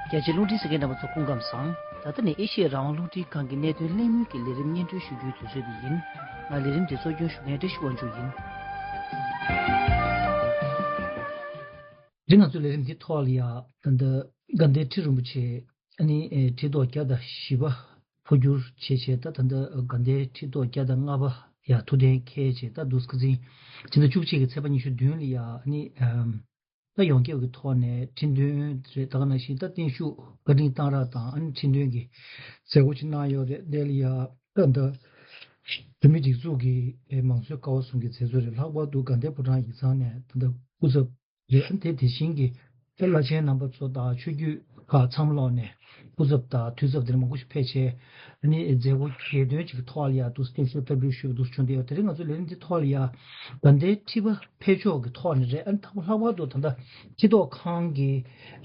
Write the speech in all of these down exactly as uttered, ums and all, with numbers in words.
རྒྱ་ཆེའི་རླུང་འཕྲིན་གསན་མཁན་རྣམ་པ་ཚོ་སྐུ་ཁམས་བཟང་། ད་ལྟ་ནི་ཨེ་ཤི་ཡའི་རང་དབང་རླུང་འཕྲིན་ཁང་གི་གནད་དོན་གླེང་མོལ་གྱི་ལས་རིམ་སྙན་སྒྲོན་ཞུ་རྒྱུའི་དུས་ཚོད་འདི་ཡིན། ང་ལས་རིམ་འདི་གཙོ་སྐྱོང་ཞུ་མཁན་བཀྲ་ཤིས་དབང་ཕྱུག་ཡིན། དེ་རིང་ང་ཚོའི་ལས་རིམ་འདི་ཐོག་ལ་ཡ་ད་ལྟ་དགའ་ལྡན་ཁྲི་རིན་པོ་ཆེ་ཨ་ནི་ཁྲི་ཐོག་བརྒྱ་དང་བཞི་པ་འཕོ་འགྱུར་བྱས་བྱས་ད་ད་ལྟ་དགའ་ལྡན་ཁྲི་ཐོག་བརྒྱ་དང་ལྔ་པ་ཡ་ཐུགས་གཏན་འཁེལ་བྱས་ད་འདུག་སེ་ཁ་སང་ཕྱི་ཟླ་བཅུ་གཅིག་གི་ཚེས་པ་ཉི་ཤུ་བདུན་ལ་ཡ་ཨ་ནི། ད་ཡོངས་ཁྱབ་ཀྱི་ཐོག་ནས་ཁྲི་འདོན་རེད། ད་ག་ནང་བཞིན་ད་བརྟན་བཞུགས་བཀའ་དྲིན་གཏང་རག་དང་ཨ་ནི་ཁྲི་འདོན་གྱི་མཛད་སྒོ་ཅིག་གནང་ཡོད་རེད། དེ་ལ་ཡ་ད་ད་བོད་མིའི་སྒྲིག་འཛུགས་ཀྱི་མང་གཙོའི་ཀ་བ་གསུམ་གྱི་མཛད་གཙོ་རེད། ལྷག་པར་དུ་དགའ་ལྡན་ཕོ་བྲང་ཡིག་ཚང་ནས་ད་ད་སྐུ་ཚབ་རེད། ཨ་ནི་དེ་དེ་བཞིན་གྱི་ད་བླ་ཆེན་རྣམ་པ་ཚོ་དང་ཆོས་བརྒྱུད་ཁག་ཚང་མ་ལོག་ནས་སྐུ་ཚབ་དང་འཐུས་ཚབ་དེ་འདྲ་མང་པོ་ཞིག་ཕེབས་བྱས་ཨ་ནི་མཛད་སྒོ་གལ་དོན་ཅིག་གི་ཐོག་ལ་ཡ་འདུག་སེ་བརྟན་བཞུགས་བསྟར་འབུལ་ཞུས་པ་འདུག་སེ་བྱུང་བསྡད་ཡོད། དེ་རིང་ང་ཚོའི་ལས་རིམ་འདི་ཐོག་ལ་ཡ་དགའ་ལྡན་ཁྲི་པ་ཕེབས་ཕྱོགས་ཀྱི་ཐོག་ནས་རེད། ཨ་ནི་ད་ལྷག་པར་དུ་ད་ལྟ་སྤྱི་ཚོགས་ཁང་གི་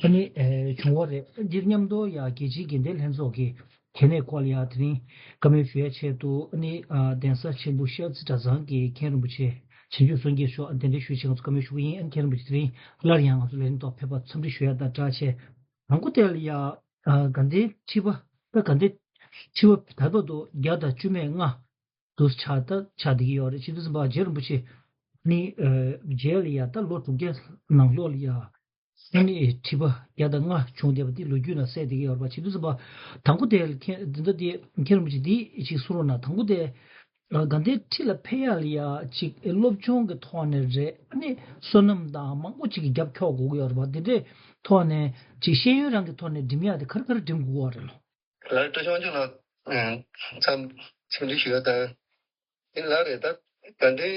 ཨ་ནི་ཨེ་བྱུང་བ་རེད། འདིར་མཉམ་དུ་ཡ་རྒྱལ་སྤྱིའི་དགེ་ལྡན་ལྷན་ཚོགས་ཀྱི་གལ་གནད་སྐོར་ལ་ཡ་དེ་རིང་བཀའ་མོལ་ཞུ་ཡ་ཆེད་དུ་ཨ་ནི་ཨ་གདན་ས་ཆེན་པོ་ཤར་རྩེ་གྲྭ་ཚང་གི་མཁན་རིན་པོ་ཆེ་བྱང་ཆུབ་སངས་རྒྱས་མཆོག་གདན་འདྲེན་ཞུ་ཆེད་ང་ཚོ་བཀའ་མོལ་ཞུ་གི་ཡིན། ཨ་ནི་མཁན་རིན་པོ་ཆེ་དེ་རིང་སླར་ཡང་ང་ཚོ་ལས་རིམ་ཐོག་ཕེབས་པར་འཚམས་འདྲི་ཞུ་ཡ་དང་སྦྲགས་བྱས་དང་པོ་དེ་ལ་ཡ་ཨ་དགའ་ལྡན་ཁྲི་པ་ད་དགའ་ལྡན་ཁྲི་པ་ད་བར་དུ་བརྒྱ་དང་བཅུ་མེད་ལྔ། དུ་ཆགས་ད་ཆགས་བསྡད་ཀྱི་ཡོད་རེད། བྱས་དུས་ཙམ་པ་རྗེ་རིན་པོ་ཆེ་ནི་ཨ་རྗེ་ལ་ཡ་ད་ལོ་དྲུག་བརྒྱ་ནང་ལོགས་ལ་ཡ་ཨ་ནི་ཁྲི་པ་བརྒྱ་དང་ལྔ་བྱུང་བསྡད་པ་འདི་ལོ་རྒྱུས་ནང་གསལ་བསྡད་ཀྱི་ཡོད་རེད་པ། བྱས་དུས་ཙམ་པ་དང་པོ་དེ་ལ་མཁན་འདི་འདྲ་དེ་མཁན་རིན་པོ་ཆེ་འདི་ཅིག་གསུང་རོགས་གནང་། དང་པོ་དེ་ཨ་དགའ་ལྡན་ཁྲི་ལ་ཕེབས་ཡག་ལ་ཡ་ཅིག་སློབ་སྦྱོང་གི་ཐོག་ནས་རེད། ཨ་ནི་བསོད་ནམས་དང་མང་པོ་ཅིག་གི་རྒྱབ་འཁྱོག་དགོས་ཀྱི་ཡོད་རེད་པ། འདི་འདྲའི་ཐོག་ནས་ཅིག་ཤེས་ཡོན་རང་གི་ཐོག་ནས་འགྲིམ་ཡག་དེ་ག་རེ་ག་རེ་འགྲིམ་དགོས་པ་རེད་ལོ། ལགས་བཀྲ་ཤིས་དབང་ཕྱུག་ལགས། ཨ་འཚམས་འཚམས་འདྲི་ཞུ་ཡ་དང་། ཡིན་ལགས་རེད། ད་དགའ་ལྡན་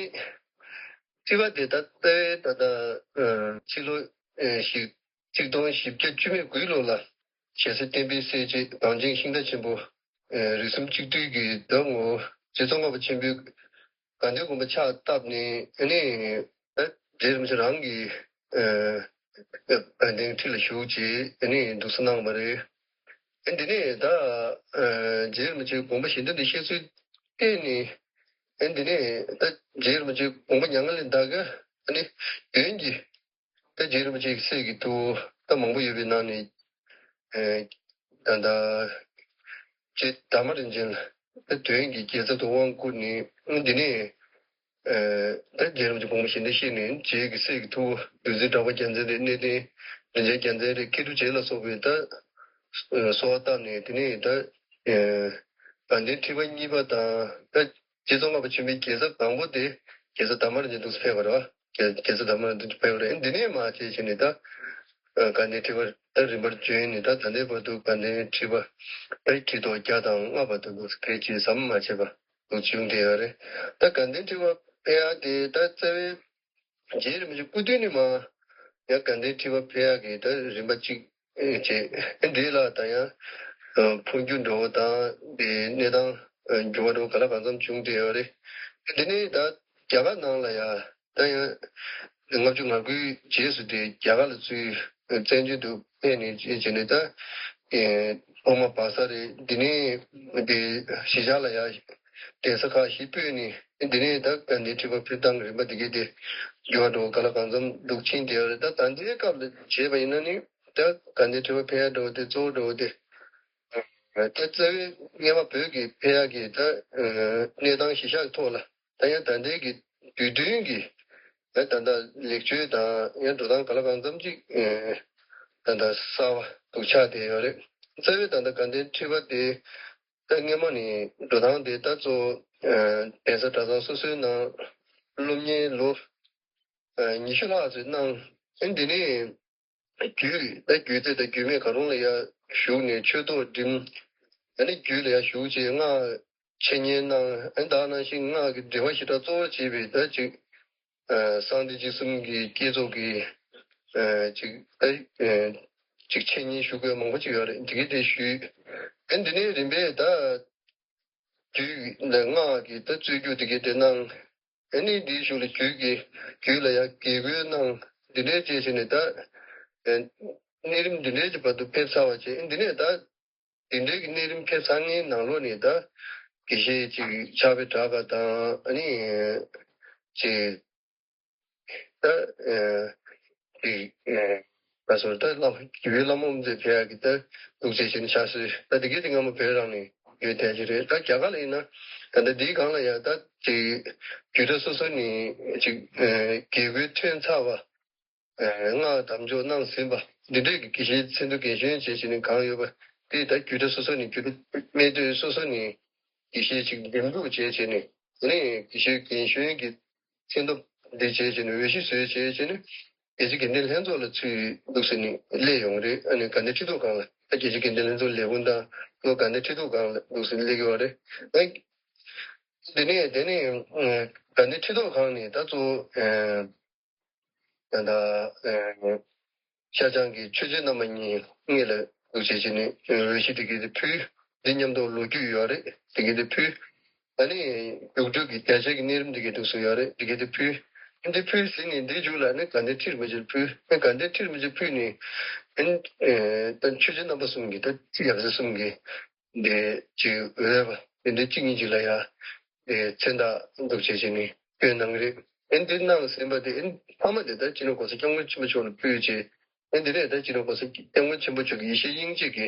ཁྲི་པ་དེ་ད་ལྟའི་ད་ལྟ་ཨ་ཕྱི་ལོ་ཨ་བཞི་ཆིག་སྟོང་བཞི་བརྒྱ་བཅུ་མེད་དགུའི་ལོ་ལ་ཞལ་གསེར་བསྟན་པའི་གསལ་བྱེད་གངས་ཅན་ཤིང་རྟ་ཆེན་པོ་ཨ་རིགས་གསུམ་གཅིག་བསྡུས་ཀྱི་ཟླ་ངོ་རྗེ་ཙོང་ཁ་པ་ཆེན་པོའི་དགའ་ལྡན་དགོན་པ་ཕྱག་བཏབ་ནས་ཨ་ནི་ད་རྗེ་རིན་པོ་ཆེ་རང་གི་ཨ་དགའ་ལྡན་ཁྲི་ལ་བཞུགས་བྱས་ཨ་ནི་འདུག་སེ་གནང་བ་རེད། ཨ་འདི་ནས་ད་ཨ་རྗེ་རིན་པོ་ཆེའི་དགོངས་པ་བཞེས་དོན་འདི་བཤད་ཚུལ་བལྟས་ནས་ཨ་འདི་ནས་ད་རྗེ་རིན་པོ་ཆེའི་དགོངས་པ་མྱ་ངན་ལས་འདའ་ག་ཨ་ནི་དོན་གྱི་ད་རྗེ་རིན་པོ་ཆེའི་སྲས་ཀྱི་ཐུ་བོ་ད་མང་པོ་ཡོད་པའི་ནང་ནས་ཨ་ད་ད་རྗེ་དར་མ་རིན་ཆེན་ལ་ད་དོན་གྱི་དགེ་རྩ་དུ་དབང་བསྐུར་ནས་ཨ་འདི་ནས་ཨ་ད་རྗེ་རིན་པོ་ཆེ་དགོངས་པ་བཞེས་འདི་བཤད་ནས་རྗེ་གི་སྲས་ཀྱི་ཐུ་བོ་འདུལ་འཛིན་གྲགས་པ་རྒྱལ་མཚན་རེད། གནས་བརྟན་རིན་ཆེན་རྒྱལ་མཚན་རེད། མཁས་གྲུབ་རྗེ་ལ་སོགས་པའི་ད་གསོལ་བ་བཏབ་ནས་དེ་ནས་ད་ཨ་དགའ་ལྡན་ཁྲི་པ་གཉིས་པ་དང་ད་རྗེ་ཙོང་ཁ་པ་ཆེན་པོའི་དགེ་རྩ་དང་པོ་དེ་དགེ་རྩ་དར་མ་རིན་ཆེན་འདུག་སེ་ཕེབས་པ་རེད་བ། དགེ་དགེ་རྩ་དར་མ་རིན་ཆེན་ཕེབས་པ་རེད། འདི་ནས་མར་བྱས་བྱས་ནས་ད་ཨ་དགའ་ལྡན་ཁྲི་པ་ད་རིམ་པར་བྱོན་ནས་ད་ད་ལྟའི་བར་དུ་དགའ་ལྡན་ཁྲི་པ་ད་ཁྲི་ཐོག་བརྒྱ་དང་ལྔ་བར་དུ་འདུག་སེ་ཕེབས་རྗེས་ཟམ་མ་ཆད་པ་འདུག་བྱུང་བསྡད་ཡོད་རེད། ད་དགའ་ལྡན་ཁྲི་པ་ཕེབས་ཡག་དེ་ད་རྩ་བའི་རྗེ་རིན་པོ་ཆེ་སྐུ་དུས་ནས་མར་ཡང་དགའ་ལྡན་ཁྲི་པ་ཕེབས་ཡག་གི་ད་རིམ་པ་གཅིག་བྱས། འདི་ལ་ད་ཡང་འཕོ་འགྱུར་འགྲོ་བ་དང་དེ་གནས་སྟངས་འགྱུར་བ་འགྲོ་བ་ག་ལ་གང་འཚམ་བྱུང་བསྡད་ཡོད་རེད། འདི་ནས་ད་རྒྱ་གར་ནང་ལ་ཡང་ད་ཡང་ལྔ་བཅུ་ང་དགུའི་རྗེས་སུ་དེ་རྒྱ་གར་ལ་ཚུར་བཙན་བྱོལ་དུ་ཕེབས་ནས་བྱས་བྱས་ནས་ད་ཨོ་མ་བ་ས་རེད། འདི་ནས་དེ་གཞིས་ཆགས་ལ་ཡང་གདན་ས་ཁག་བཞི་སྤོས་ནས་འདི་ནས་ད་དགའ་ལྡན་ཁྲི་པ་ཕེབས་སྟངས་ཀྱི་རིམ་པ་འདི་གས་དེ་འགྱུར་བ་འགྲོ་བ་ག་ལ་གང་འཚམ་འདུག་ཕྱིན་བསྡད་ཡོད་རེད། ད་ད་ལྟའི་སྐབས་ལ་བྱས་པ་ཡིན་ན་ནི་ད་དགའ་ལྡན་ཁྲི་པ་ཕེབས་ཡག་འགྲོ་བ་དེ་གཙོ་བོ་འགྲོ་བ་དེ་ད་རྩ་བའི་སྔས་མ་བོད་ཀྱི་ཕེབས་ཡག་གི་ད་གནས་སྟངས་གཞི་བཞག་གི་ཐོག་ལ་ད་ཡང་ད་ལྟའི་གི་དུས་སྟོན་གྱི་ད་ད་ལྟ་ལེགས་བཅོས་དང་ཡང་འགྲོ་སྟངས་ག་ལ་གང་འཚམ་ཅིག་ད་ལྟ་གསར་བ་འདུག་ཆགས་བསྡད་ཡོད་རེད། རྩ་བའི་ད་ལྟ་དགའ་ལྡན་ཁྲི་པ་དེ་ད་སྔས་མ་ནས་འགྲོ་སྟངས་དེ་ད་གཙོ་བོ་གདན་ས་གྲྭ་ཚང་སོ་སོའི་ནང་སློབ་གཉེར་ལོ་ཉི་ཤུ་ལྷག་ཙམ་གནང་། ཨ་འདི་ནས་རྒྱུད་ད་རྒྱུད་སྡེ་དང་རྒྱུད་སྨད་གང་རུང་ལ་ཡར་ཞུགས་ནས་ཆོས་ཐོག་འགྲིམ། ཨ་ནི་རྒྱུད་ལ་ཡར་ཞུགས་བྱས་སྔགས་འཆད་ཉན་གནང་། ཨ་ནི་ད་ནང་བཞིན་སྔགས་ཀྱི་འགྲེལ་པ་ཞེ་དྲག་གཙོ་བོར་བྱས་པའི་ད་ཅིག་གསང་བདེ་འཇིགས་གསུམ་གྱི་བསྐྱེད་རྫོགས་ཀྱི་ཅིག་ད་ཅིག་འཆད་ཉན་ཞུ་དགོས་མང་པོ་ཅིག་ཡོད་རེད། འདི་གའི་དེ་ཞུས། ཨ་འདི་ནས་རིམ་པས་ད་རྒྱུད་ལ་སྔགས་ཀྱི་ད་རྩོད་རྒྱུགས་འདི་གའི་དེ་གནང་། ཨ་ནི་འདིའི་གཞུག་ལ་རྒྱུད་ཀྱི་རྒྱུད་ལ་ཡང་དགེ་བསྐོས་གནང་། འདི་འདྲའི་བྱས་བྱས་ནས་ད་གནས་རིམ་འདི་འདྲའི་གྱི་བར་དུ་ཕེབས་ཚར་བ་བྱས། འདི་ནས་ད་འདི་འདྲའི་གི་གནས་རིམ་ཕེབས་ཚར་མཁན་ནང་ལོགས་ནས་ད་དགེ་བཤེས་ཅིག་ཕྱག་དཔེ་གྲགས་པ་དང་ཨ་ནི་ཅིག་ད་ཨ་ཅིག་ཨ་ ལ་སོགས་ད་བླ་རྒྱུད་པའི་བླ་མ་དབུ་མཛད་ཕེབས་ཡག་གི་ད་འདུག་བྱས་བྱས་ནས་ཕྱག་སྲོལ་ད་དེ་གའི་དེ་སྔ་མོ་བོད་རང་ནས་ཡོད་བསྡད་ཀྱི་རེད། ད་རྒྱ་གར་ལ་ཡིན་ན་ད་ལྟ་འདིའི་སྒང་ལ་ཡང་ད་ཅིག་རྒྱུད་གྲྭ་སོ་སོ་ནས་ཅིག་དགེ་བསྐོས་ཐོན་ཚར་བ། སྔགས་དམ་འཇོག་གནང་ཟིན་པ་འདི་འདྲས་ཀྱི་དགེ་བཤེས་མཚན་ཐོ་རྒན་གཞོན་བྱས་བྱས་ནས་གང་ཡོད་པ་དེ་ད་རྒྱུད་གྲྭ་སོ་སོ་ནས་རྒྱུད་གྲྭ་སྨད་སྟོད་སོ་སོ་ནས་དགེ་བཤེས་ཅིག་འདེམས་སྒྲུག་བྱས་བྱས་ནས་དེ་ནས་དགེ་བཤེས་རྒན་གཞོན་གྱི་མཚན་ཐོ་འདི་བྱས་བྱས་ནས་འོས་གཞི་བཟོས་བྱས་བྱས་ནས་རྒྱལ་སྤྱིའི་དགེ་ལྡན་ལྷན་ཚོགས་ལ་ཚུར་འདུག་ཟེར་ནས་སླེབས་ཡོང་རེད། ཨ་ནི་དགའ་ལྡན་ཁྲི་ཐོག་སྒང་ལ་ད་རྒྱལ་སྤྱིའི་དགེ་ལྡན་ལྷན་ཚོགས་ལས་ཁུངས་དང་ལོ་དགའ་ལྡན་ཁྲི་ཐོག་སྒང་ལ་འདུག་ཟེར་ནས་སླེབས་ཀྱི་ཡོད་རེད། ཨ་དེ་ནས་དེ་ནས་དགའ་ལྡན་ཁྲི་ཐོག་སྒང་ནས་ད་གཙོ་བོ། ད་ལྟ་ཤར་བྱང་གི་ཆོས་རྗེ་རྣམ་པ་གཉིས་སྔོན་ལ་འདུག་བྱས་བྱས་ནས་འོས་གཞི་དེ་གའི་དེ་ཕུལ། འདི་མཉམ་དུ་ལོ་རྒྱུས་ཡོད་རེད། དེ་གའི་དེ་ཕུལ། ད་ནི་རྒྱུགས་སྤྲོད་ཀྱི་བརྒྱ་ཆའི་གི་གནས་རིམ་དེ་གའི་འདུག་སུ་ཡོད་རེད། དེ་གའི་དེ་ཕུལ། འདི་ཕུལ་ཟིན་ནས་འདིའི་མཇུག་ལ་ནི་དགའ་ལྡན་ཁྲི་རིན་པོ་ཆེར་ཕུལ། ནི་དགའ་ལྡན་ཁྲི་རིན་པོ་ཆེ་ཕུལ་ནས་ཨ་ནི་ད་ཆོས་རྗེ་རྣམ་པ་གསུམ་གྱི་ད་ཡབ་སྲས་གསུམ་གྱི་འདི་ཅིག་འོས་པ་འདི་འདྲའི་གཅིག་གཉིས་ཅིག་ལ་ཡ་འདི་མཚན་རྟགས་འདུག་བྱས་བྱས་ནས་སྐྱོན་གནང་གི་རེད། ཨེ་འདི་གནང་ཟིན་པ་དེ་ཨེ་ཕ་མ་དེ་ད་སྤྱི་ནོར་༸གོང་ས་༸སྐྱབས་མགོན་ཆེན་པོ་མཆོག་ལ་ཕུལ་བྱས། ཨེ་འདི་ནས་ད་སྤྱི་ནོར་༸གོང་ས་༸སྐྱབས་མགོན་ཆེན་པོ་མཆོག་གི་ཡེ་ཤེས་དབྱིངས་དཔྱད་ཀྱི་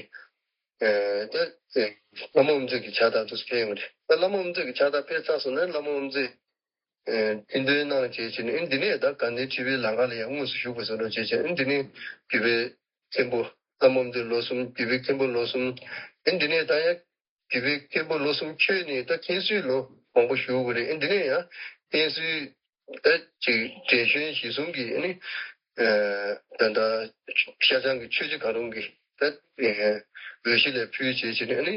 ཨེ་ད་ཨེ་བླ་མ་དབུ་མཛད་ཀྱི་ཕྱག་རྟགས་འདུག་ཕེབས་ཡོང་གི་རེད། ད་བླ་མ་དབུ་མཛད་ཀྱི་ཕྱག་རྟགས་ཕེབས་ཚར་སོང་ན་བླ་མ་དབུ་མཛད་ཨེ་ཁྲི་འདོན་གནང་བྱས་བྱས་ནས་ཨེ་འདི་ནས་ད་དགའ་ལྡན་ཁྲི་པའི་ལམ་ཁ་ལ་ཡང་དངོས་སུ་ཞུགས་པ་བཟོ་འདྲ་བྱས་བྱས་ཨེ་འདི་ནས་རྒྱུད་པའི་མཁན་པོ་བླ་མ་དབུ་མཛད་ལོ་གསུམ། རྒྱུད་པའི་མཁན་པོ་ལོ་གསུམ། ཨེ་འདི་ནས་ད་ཡང་རྒྱུད་པའི་མཁན་པོ་ལོ་གསུམ་འཁྱོལ་ནས་ད་མཁན་ཟུར་ལོ་མང་པོ་བཞུགས་དགོས་རེད། ཨེ་འདི་ནས་ཡང་མཁན་ཟུར་ད་ཅིག་བགྲེས་གཞོན་གཞི་བཟུང་གིས་ཨ་ནི་ད་ལྟ་ཤར་བྱང་གི་ཆོས་རྗེ་གང་རུང་གི་ད་འོས་གཞི་ལ་ཕུལ་བྱས་བྱས་ནས་ཨ་ནི་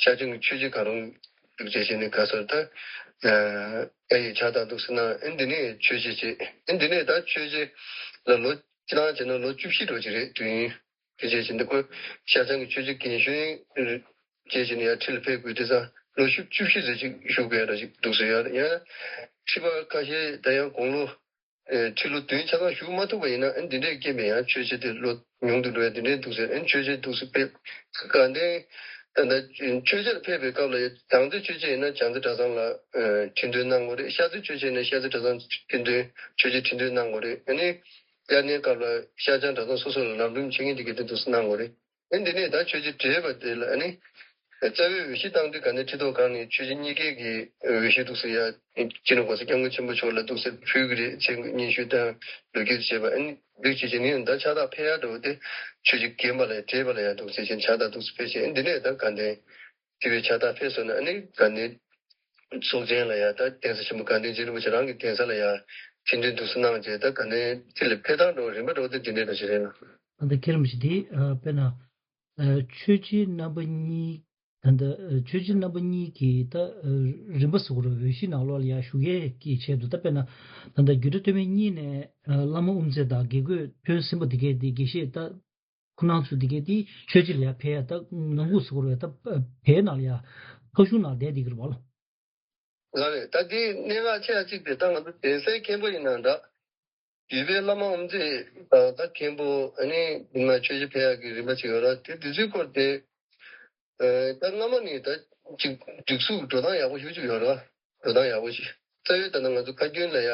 ཤར་བྱང་གི་ཆོས་རྗེ་གང་རུང་འདུག་བྱས་བྱས་ནས་ག་སོར་ད་ཨ་ཡི་ཕྱག་རྟགས་འདུག་ཟེར་ན་ཨ་འདི་ནས་ཆོས་རྗེ་བྱས་ཨ་འདི་ནས་ད་ཆོས་རྗེ་ལ་ལོ་སྤྱི་བཏང་བྱས་ན་ལོ་བཅུ་བཞི་འགྲོ་གི་རེད་དུས་ཡུན། དེ་བྱས་ཅིག་འདི་ཁོ་ཤར་བྱང་གི་ཆོས་རྗེ་རྒན་གཞོན་རེད། བྱས་ཅིག་ནས་ཡང་ཁྲི་ལ་ཕེབས་དགོས་དེ་ཙང་ལོ་བཅུ་བཅུ་བཞི་ཙམ་ཅིག་བཞུགས་དགོས་ཡ་འདྲ་ཅིག་འདུག་ཟེར་ཡ་རེད། ཡང་ཁྲི་པ་ཁ་ཤས་ད་ཡང་དགུང་ལོ་ཨེ་ཁྲི་ལོ་བདུན་ཆ་ཚང་བཞུགས་མ་ཐུབ་པ་ཡིན་ན་ཨ་འདི་འདྲའི་རྐྱེན་པས་ཡང་ཆོས་རྗེ་དེ་ལོ་ཉུང་དུ་འགྲོ་ཡ་འདི་འདྲའི་འདུག་ཟེར། ཨ་ཆོས་རྗེ་འདུག་ཟེར་ཕེབས་དགའ་ལྡན་ད་ལྟ་ཆོས་རྗེ་ལ་ཕེབས་པའི་སྐབས་ལ་བྱང་རྩེ་ཆོས་རྗེ་ཡིན་ན་བྱང་རྩེ་གྲྭ་ཚང་ལ་ཨེ་ཁྲི་འདོན་གནང་དགོས་རེད། ཤར་རྩེ་ཆོས་རྗེ་ཡིན་ན་ཤར་རྩེ་གྲྭ་ཚང་ཁྲི་འདོན་ཆོས་རྗེ་ཁྲི་འདོན་གནང་དགོས་རེད། ཨ་ནི། དབྱར་གནས་སྐབས་ལ་ཤར་བྱང་གྲྭ་ཚང་སོ་སོ་ལ་ལམ་རིམ་བྱེད་མཁན་དེ་གའི་དེ་འདུག་སེ་གནང་དགོས་རེད། ཨ་འདི་ནས་ད་ཆོས་རྗེ་བགྲེས་པ་དེ་ལ་ཨ་ནི། རྩ་བའི་འོས་གཞི་བཏང་དུས་དགའ་ལྡན་ཁྲི་ཐོག་སྒང་ནས་ཆོས་རྗེ་གཉིས་ཀའི་གི་འོས་གཞི་འདུག་སེ་ཡ། སྤྱི་ནོར་༸གོང་ས་༸སྐྱབས་མགོན་ཆེན་པོ་མཆོག་ལ་འདུག་སེ་ཕུལ་གི་རེད། མཚན་སྙན་ཞུ་དང་ལོ་རྒྱུས་བྱས་པ་ཨ་ནི་འདུག་བྱེད་ཀྱི་ནི་ད་ཕྱག་རྟགས་ཕེབས་ཡ་འགྲོ་དེ་ཆོས་རྗེ་རྒན་པ་ལ་བགྲེས་པ་ལ་ཡ་འདུག་སེ་བྱས་ཕྱག་རྟགས་འདུག་སེ་ཕེབས་བྱས་ཨ་འདི་ནས་ད་དགའ་ལྡན། དེ་བས་ཕྱག་རྟགས་ཕེབས་སོང་ན་ཨ་ནི་དགའ་ལྡན་ཚོགས་ཆེན་ལ་ཡ་ད་གདན་ས་ཆེན་པོ་དགའ་ལྡན་རྗེ་རིན་པོ་ཆེ་རང་གི་གདན་ས་ལ་ཡ་ཁྲི་འདོན་འདུག་སེ་གནང་རྗེས་ད་དགའ་ལྡན་ཁྲི་ལ་ཕེབས་སྟངས་འགྲོ་རིམ་པ་འགྲོ་དེ་འདི་འདྲའི་འགྲོ་ཞིག་རེད་ལ། ད་ལྟ་ཁྱེད་རང་ཞིག་དེ་དཔེར་ན་ཆོས་རྗེ་རྣམ་པ་གཉིས་ད་ལྟ་ཆོས་རྗེ་རྣམ་པ་གཉིས་ཀྱི་ད་རིམ་པ་ཟེར་དགོས་རེད། འོས་གཞི་ནང་ལོགས་ལ་ཡ་ཞུགས་ཡས་ཀྱི་ཆེད་དུ་ད་དཔེར་ན་ད་ལྟ་རྒྱུད་གྲྭ་སྟོད་སྨད་གཉིས་ནས་བླ་མ་དབུ་མཛད་དང་དགེ་བསྐོས་ཐོན་ཟིན་པ་དེ་གས་དེ་དགེ་བཤེས་ད། ཁོ་རང་ཚོ་འདི་གས་དེ་ཆོས་རྗེ་ལ་ཡ་ཕེབས་ཡ་ད་ནང་ཁུལ་ཟེར་དགོས་རེད། ད་བལ་ནང་ལ་ཡ་ཐོ་གཞུང་ནང་བསྡད་བསྡད་ཀྱི་རེད་བ་ལ། ལགས་རེད། ད་དེ་གནད་འགག་ཆེ་བ་གཅིག་དེ་ད་ང་ཚོ་གདན་སའི་མཁན་པོ་ཡིན་ན་འདྲ། རྒྱུད་པའི་བླ་མ་དབུ་མཛད་དང་ད་མཁན་པོ་ཨ་ནི་མདུན་ལ་ཆོས་རྗེ་ཕེབས་ཡག་གི་རིམ་པ་ཅིག་ཡོད་ར། དེ་དེ་ཚོའི་སྐོར་དེ་ད་སྔ་མོ་ནས་ད་ཅིག་སྒྲིག་འཛུགས་འགྲོ་སྟངས་ཡག་པོ་ཞེ་པོ་ཅིག་ཡོད་ར། འགྲོ་སྟངས་ཡག་པོ་ཞིག་རྩ་བའི་ད་ལྟ་ང་ཚོ་ཁ་རྒྱུན་ལ་ཡ།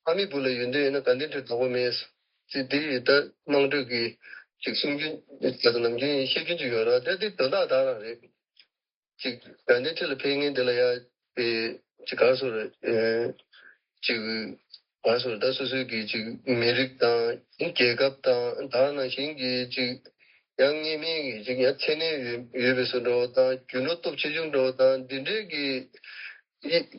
ཨ་མའི་བུ་ལ་ཡོན་ཏན་ཡོད་ན་དགའ་ལྡན་ཁྲིར་བདག་པོ་མེད། ཅེས་དེ་ཡི་ད་དམངས་ཁྲོད་ཀྱི་ཅིག་གསུང་རྒྱུན་ད་ལྟ་ནམ་རྒྱུན་བཤད་རྒྱུན་ཅིག་ཡོད་ར། ད་དེ་དོན་དག་དག་རང་རེད། ཅིག་དགའ་ལྡན་ཁྲི་ལ་ཕེབས་མཁན་དེ་ལ་ཡ་པའི་ཅིག་ག་རེ་ཟེར་དགོས་རེད། ཅིག་ག་རེ་ཟེར་དགོས་རེད། ད་སོ་སོའི་གི་ཅིག་མི་རིགས་དང་རྒྱལ་ཁབ་དང་ད་ནང་བཞིན་གྱི་ཅིག་ཡང་ངེས་མེད་ཀྱི་ཅིག་ཡང་མཚན་གནས་ཡོད་ཡོད་པའི་བཟོ་འདྲ་བོ་དང་རྒྱུ་ནོར་སྟོབས་ཆེ་ཆུང་འདྲ་བོ་དང་འདི་འདྲའི་གི་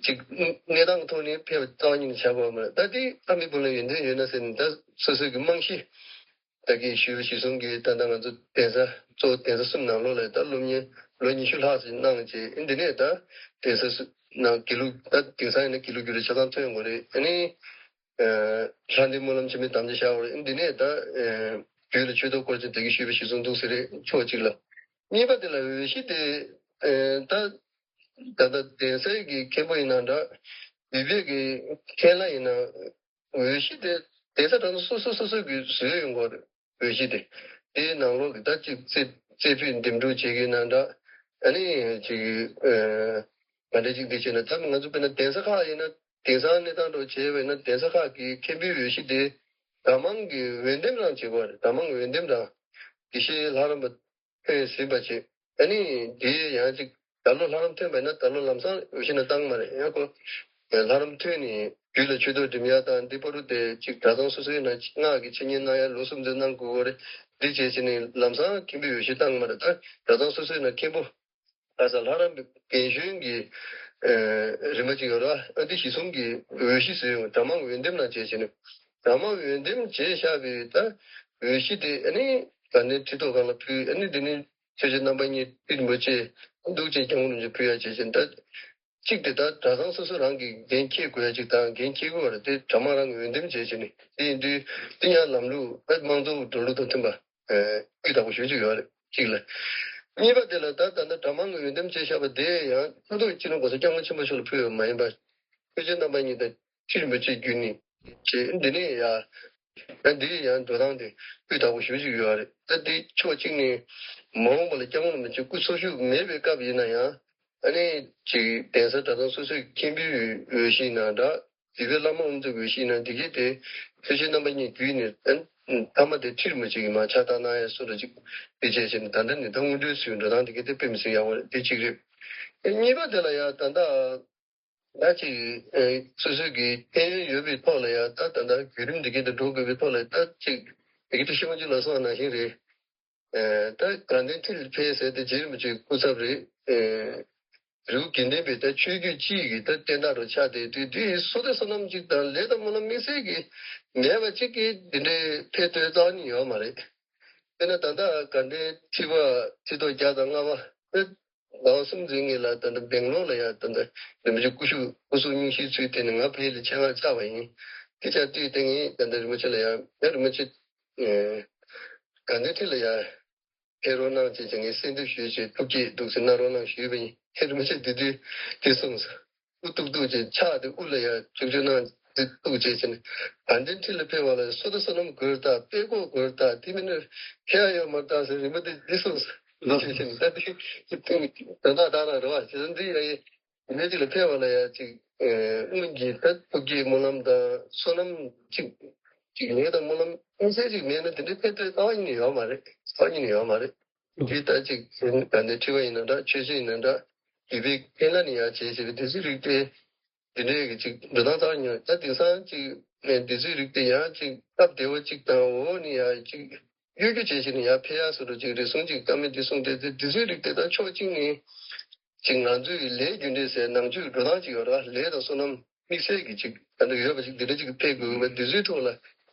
ཅིག་གནས་སྟངས་ཐོག་ནས་ཕེབས་རྩ་བ་ཉིད་ནས་བྱ་དགོས་པ་མ་རེད། ད་དེ་ཨ་མའི་བུ་ལ་ཡོན་ཏན་ཡོད་ན་ཟེར་ནས་ད་སོ་སོའི་གི་རྨང་གཞི་ད་གིན་ཞུས་པ་གཞིར་བཟུང་གིས་ད་ལྟ་ང་ཚོ་གདན་ས་གཙོ་བོ་གདན་ས་གསུམ་ནང་ལོགས་ལ་ད་སློབ་གཉེར་ལོ་ཉི་ཤུ་ལྷག་ཙམ་གནང་རྗེས་འདི་ནས་ད་གདན་ས་སུ་ནང་དགེ་ལུགས་ད་དེང་སང་ཡིན་ན་དགེ་ལུགས་རྒྱུགས་སྤྲོད་ཆ་ཚང་ཐོན་ཡོང་གི་རེད། ཨ་ནི། ལྷ་ལྡན་སྨོན་ལམ་ཆེན་མོའི་དམ་བཅའ་བཞག་པ་རེད། འདི་ནས་ད་རྒྱུད་ལ་ཆོས་ཐོག་སྐོར་ཅན་དེ་གི་ཞུས་པ་གཞིར་བཟུང་འདུག་ཟེར་རེད། ཕྱོགས་གཅིག་ལ། གཉིས་པ་དེ་ལ་འོས་གཞི་དེ་ད་ད་ལྟ་གདན་སའི་གི་མཁན་པོ་ཡིན་ན་འདྲ། རྒྱུད་པའི་གི་མཁན་བླ་ཡིན་ན་འོས་གཞི་དེ་གདན་ས་གྲྭ་ཚང་སོ་སོ་སོ་སོ་གི་བཟོས་ཡོང་གི་རེད། འོས་གཞི་དེ་དེའི་ནང་ལོགས་ཀྱི་ད་ཅིག་རྩེ་རྩེ་ཕུད་འདེམས་སྒྲུག་བྱེད་ཀྱི་ཡིན་ན་འདྲ། ཨ་ནི་ཅིག་ཨ་ག་འདྲ་ཅིག་འདི་བྱས་ན་ད་ང་ཚོ་དཔེར་ན་གདན་ས་ཁག་ཡིན་ན་དེང་སང་གནས་སྟངས་འདྲ་བྱས་པ་ཡིན་ན་གདན་ས་ཁག་གི་མཁན་པོའི་འོས་གཞི་དེ་ གྲྭ་མང་གི་འོས་འདེམས་རང་བྱེད་དགོས་རེད། གྲྭ་མང་འོས་འདེམས་རང་། དགེ་བཤེས་ལྷ་རམས་པ་ཐོན་ཟིན་པ་བྱེད། ཨ་ནི་དེ་ཡང་ཅིག་ད་ལོ་ལྷ་རམས་ཐོན་པ་ཡིན་ན་ད་ལོ་ལམ་སང་འོས་གཞི་ནང་བཏང་མ་རེད། ཡང་ཁོ་ལྷ་རམས་ཐོན་ནས་རྒྱུད་ལ་ཆོས་ཐོག་འགྲིམ་ཡ་དང་འདི་བར་དུ་དེ་ཅིག་གྲྭ་ཚང་སོ་སོའི་ནང་སྔགས་ཀྱི་འཆད་ཉན་གནང་ཡ་ལོ་གསུམ་ཙམ་གནང་དགོས་ཀྱི་རེད། འདི་བྱས་བྱས་ནས་ལམ་སང་མཁན་པོའི་འོས་གཞི་བཏང་མ་རེད། ད་གྲྭ་ཚང་སོ་སོའི་ནང་མཁན་པོ། ལྷ་ས་ལྷ་རམས་པའི་རྒན་གཞོན་གྱི་ཨ་རིམ་པ་ཅིག་ཡོད་ར། ཨ་འདི་གཞི་བཟུང་གི་འོས་གཞི་བཟོས་ཡོང་། གྲྭ་མང་འོས་འདེམས་ནང་བྱས་བྱས་ནས། གྲྭ་མང་འོས་འདེམས་བྱས་བཞག་པའི་ད་འོས་གཞི་དེ་ཨ་ནི་དགའ་ལྡན་ཁྲི་ཐོག་སྒང་ལ་ཕུལ། ཨ་ནི་འདི་ནི་ཆོས་རྗེ་རྣམ་པ་གཉིས་ཁྲི་རིན་པོ་ཆེ་འདུག་ཅེས་སྐྱབས་མགོན་རིན་པོ་ཆེ་ཕུལ་ཡ་བྱས་བྱས་ནས། ད་གཅིག་དེ་ད་གྲྭ་ཚང་སོ་སོ་རང་གི་འགན་འཁྱེར་དགོས་ཡ་གཅིག་དང་། འགན་འཁྱེར་དགོས་པ་རེད་དེ། གྲྭ་མང་རང་གི་འོས་འདེམས་བྱས་བྱས་ནས། དེ་ཡིན་དུས་དེ་ཡང་ལམ་ལུགས་ད་དམངས་གཙོ་འགྲོ་ལུགས་དང་མཐུན་པ། སྤུས་དག་པོ་ཞེ་པོ་ཅིག་ཡོད་རེད། གཅིག་ལ། གཉིས་པ་དེ་ལ་ད་ད་ལྟ་གྲྭ་མང་གི་འོས་འདེམས་བྱས་བཞག་པ་དེ་ཡང་ཁོ་ཐག་སྤྱི་ནོར་གོང་ས་སྐྱབས་མགོན་ཆེན་པོ་མཆོག་ལ་ཕུལ་བ་མ་ཡིན་པར། ཆོས་རྗེ་རྣམ་པ་གཉིས་དང་ཁྲི་རིན་པོ་ཆེ་བརྒྱུད་ནས་བྱས། འདི་ནས་ཡ་ད་འདི་ཡང་འགྲོ་སྟངས་དེ་སྤུས་དག་པོ་ཞེ་པོ་ཅིག་ཡོད་རེད། ད་འདི་ཕྱོགས་གཅིག་ནས་མ་འོངས་པ་ལ་སྐྱབས་མགོན་རིན་པོ་ཆེ་སྐུ་འཚོ་བཞུགས་མེད་པའི་སྐབས་ཡིན་ན་ཡང་། ཨ་ནི་ཅིག་གདན་ས་གྲྭ་ཚང་སོ་སོའི་མཁན་པོའི་འོས་གཞི་ཡིན་ན་འདྲ། དེ་བས་བླ་མ་དབུ་མཛད་འོས་གཞི་ཡིན་ན་འདི་གའི་དེ་ཆོས་རྗེ་རྣམ་པ་གཉིས་བརྒྱུད་ནས་ཨ་ནི་མཐའ་མ་དེ་ཁྲི་རིན་པོ་ཆེ་གིས་མར་ཕྱག་རྟགས་གནང་ཡ་བཟོ་འདྲ་ཅིག་དེ་བྱས་བྱས་ནས། ད་ལྟ་ནས་ད་དངོས་འབྲེལ་སུའི་འགྲོ་སྟངས་འདི་གའི་དེ་དཔེ་མི་སྲིད་ཡག་པོ་རེད། དེ་གཅིག་རེད། གཉིས་པ་དེ་ལ་ཡ་ད་ལྟ་ད་ཅིག་ཨ་སོ་སོའི་གི་ཕན་ཡོན་ཡོད་པའི་ཐོག་ལ་ཡ་ད་ད་ལྟ་བརྒྱུད་རིམ་འདི་གའི་དེ་འགྲོ་དགོས་པའི་ཐོག་ལ་ད་ཅིག་དེ་གའི་དེ་ཤེས་མ་བཅུག་ལ་སོགས་ནང་བཞིན་རེད། ཨ་ད་དགའ་ལྡན་ཁྲི་ལ་ཕེབས་ཟེར་དེ་རྗེ་རིན་པོ་ཆེའི་སྐུ་ཚབ་རེད། ཨ་རི་བོ་དགེ་ལྡན་པའི་ད་ཆོས་བརྒྱུད་སྤྱི་ཡི་གི་ད་བསྟན་བདག་རུ་ཆགས་བསྡད་དུས། དེ་བསོད་བདེ་བསོད་ནམས་ཅིག་དང་ལས་དང་སྨོན་ལམ་དམིགས་བསལ་གྱི་མེད་པ་ཅིག་གིས་འདི་འདྲའི་ཕན་ཐོགས་རྩ་བ་ཉིད་ཡོད་མ་རེད། དཔེར་ན་ད་ལྟ་དགའ་ལྡན་ཁྲི་པ་ཁྲི་ཐོག་བརྒྱ་དང་ལྔ་པ། ཟླ་བ་གསུམ་ཙམ་སྔོན་ལ་ད་ལྟ་སྦེང་ལོར་ལ་ཡ་ད་ལྟ་རིན་པོ་ཆེ་སྐུ་ཞབས་སྐུ་གཟུགས་སྙུང་གཞིའི་ཚུལ་བསྟན་ནས་ང་ཕ་གི་ལ་ཆེད་མངགས་བཅར་བ་ཡིན། དེ་བཅར་དུས་དེ་ངས་ད་ལྟ་རིན་པོ་ཆེ་ལ་ཡ། ཡ་རིན་པོ་ཆེ། ཨེ། དགའ་ལྡན་ཁྲི་ལ་ཡ་ཕེབས་རོགས་གནང་བྱས་བྱས་ངས་གསོལ་འདེབས་ཞུས་བྱས་ཐུགས་བསྐྱེད་འདུག་ཟེར་གནང་རོགས་གནང་ཞུས་པ་ཡིན། ཡ་རིན་པོ་ཆེ་དེ་དུས་དེ་གསུངས་སོང་། དབུ་གཏུག་གཏུག་བྱས་ཕྱག་དེ་དབུ་ལ་ཡ་བྱུག་བྱུག་གནང་། དེ་གཏུག་བྱས་བྱས་ནས། དགའ་ལྡན་ཁྲི་ལ་ཕེབས་པ་ལ་བསོད་བདེ་བསོད་ནམས་དགོས་རེད་ད། དཔེ་ཁོག་དགོས་རེད་ད། དེ་མིན་ན་ཕེབས་ཡ་ཡོད་མ་རེད་ད་ཟེར་རིན་པོ་ཆེ་འདི་གསུངས་སོང་། ལོ་ཕེབས་བྱས་ནས་ད་དེ་དོན་དག་ད་རང་རེད་བ། བྱས་ཙང་འདི་ཡ་ཡི་དེ་འདྲ་ཅིག་ལ་ཕེབས་པ་ལ་ཡ་ཅིག་ཨེ་སྔོན་གྱི་ད་ཐུགས་བསྐྱེད་སྨོན་ལམ་དང་བསོད་ནམས་ཅིག་ཅིག་ལས་དང་སྨོན་ལམ་དམིགས་བསལ་ཅིག་མེད་ན་དེ་འདྲའི་ཕན་ཐོགས་རྩ་བ་ཉིད་ནས་ཡོད་མ་རེད། རྩ་བ་ཉིད་ནས་ཡོད་མ་རེད། དེ་ལྟར་ཅིག་ད་ནི་ཁྲི་པ་ཡིན་ན་འདྲ། ཆོས་སྲིད་ཡིན་ན་འདྲ། འདུས་པའི་ཁས་བླངས་ནི་ཡང་བྱས་བྱས་པའི་དེ་ཚོའི་རིགས་དེ། འདི་འདྲའི་གི་ཅིག་འགྲོ་སྟངས་ཚར་ཉོན། ད་དེང་སང་ཅིག་ནས་འདི་ཚོའི་རིགས་དེ་ཡང་ཅིག་སྟབས་བདེ་བོ་ཅིག་དང་། འོ་ནི་ཡང་ཅིག་གཡོ་སྒྱུ་བྱས་བྱས་ནས་ཡང་ཕེབས་ཡག་བཟོ་འདྲ་ཅིག་རེ་ཟུང་ཅིག་བཀའ་མོལ་འདི་གསུངས་ཏེ། དེ་འདི་ཚོའི་རིགས་དེ་ད་ཕྱོགས་གཅིག་ནས་ཅིག་ང་ཚོའི་ལས་རྒྱུ་འབྲས་ཟེར་ནང་ཆོས་འགྲོ་སྟངས་ཅིག་ཡོད་ར། ལས་དང་བསོད་ནམས་དམིགས་བསལ་གྱི་ཅིག་ད་འདི་ཡོད་པ་ཅིག་འདི་འདྲ་ཅིག་ཕེབས་དགོས་པ་འདི་ཚོའི་ཐོག་ལ།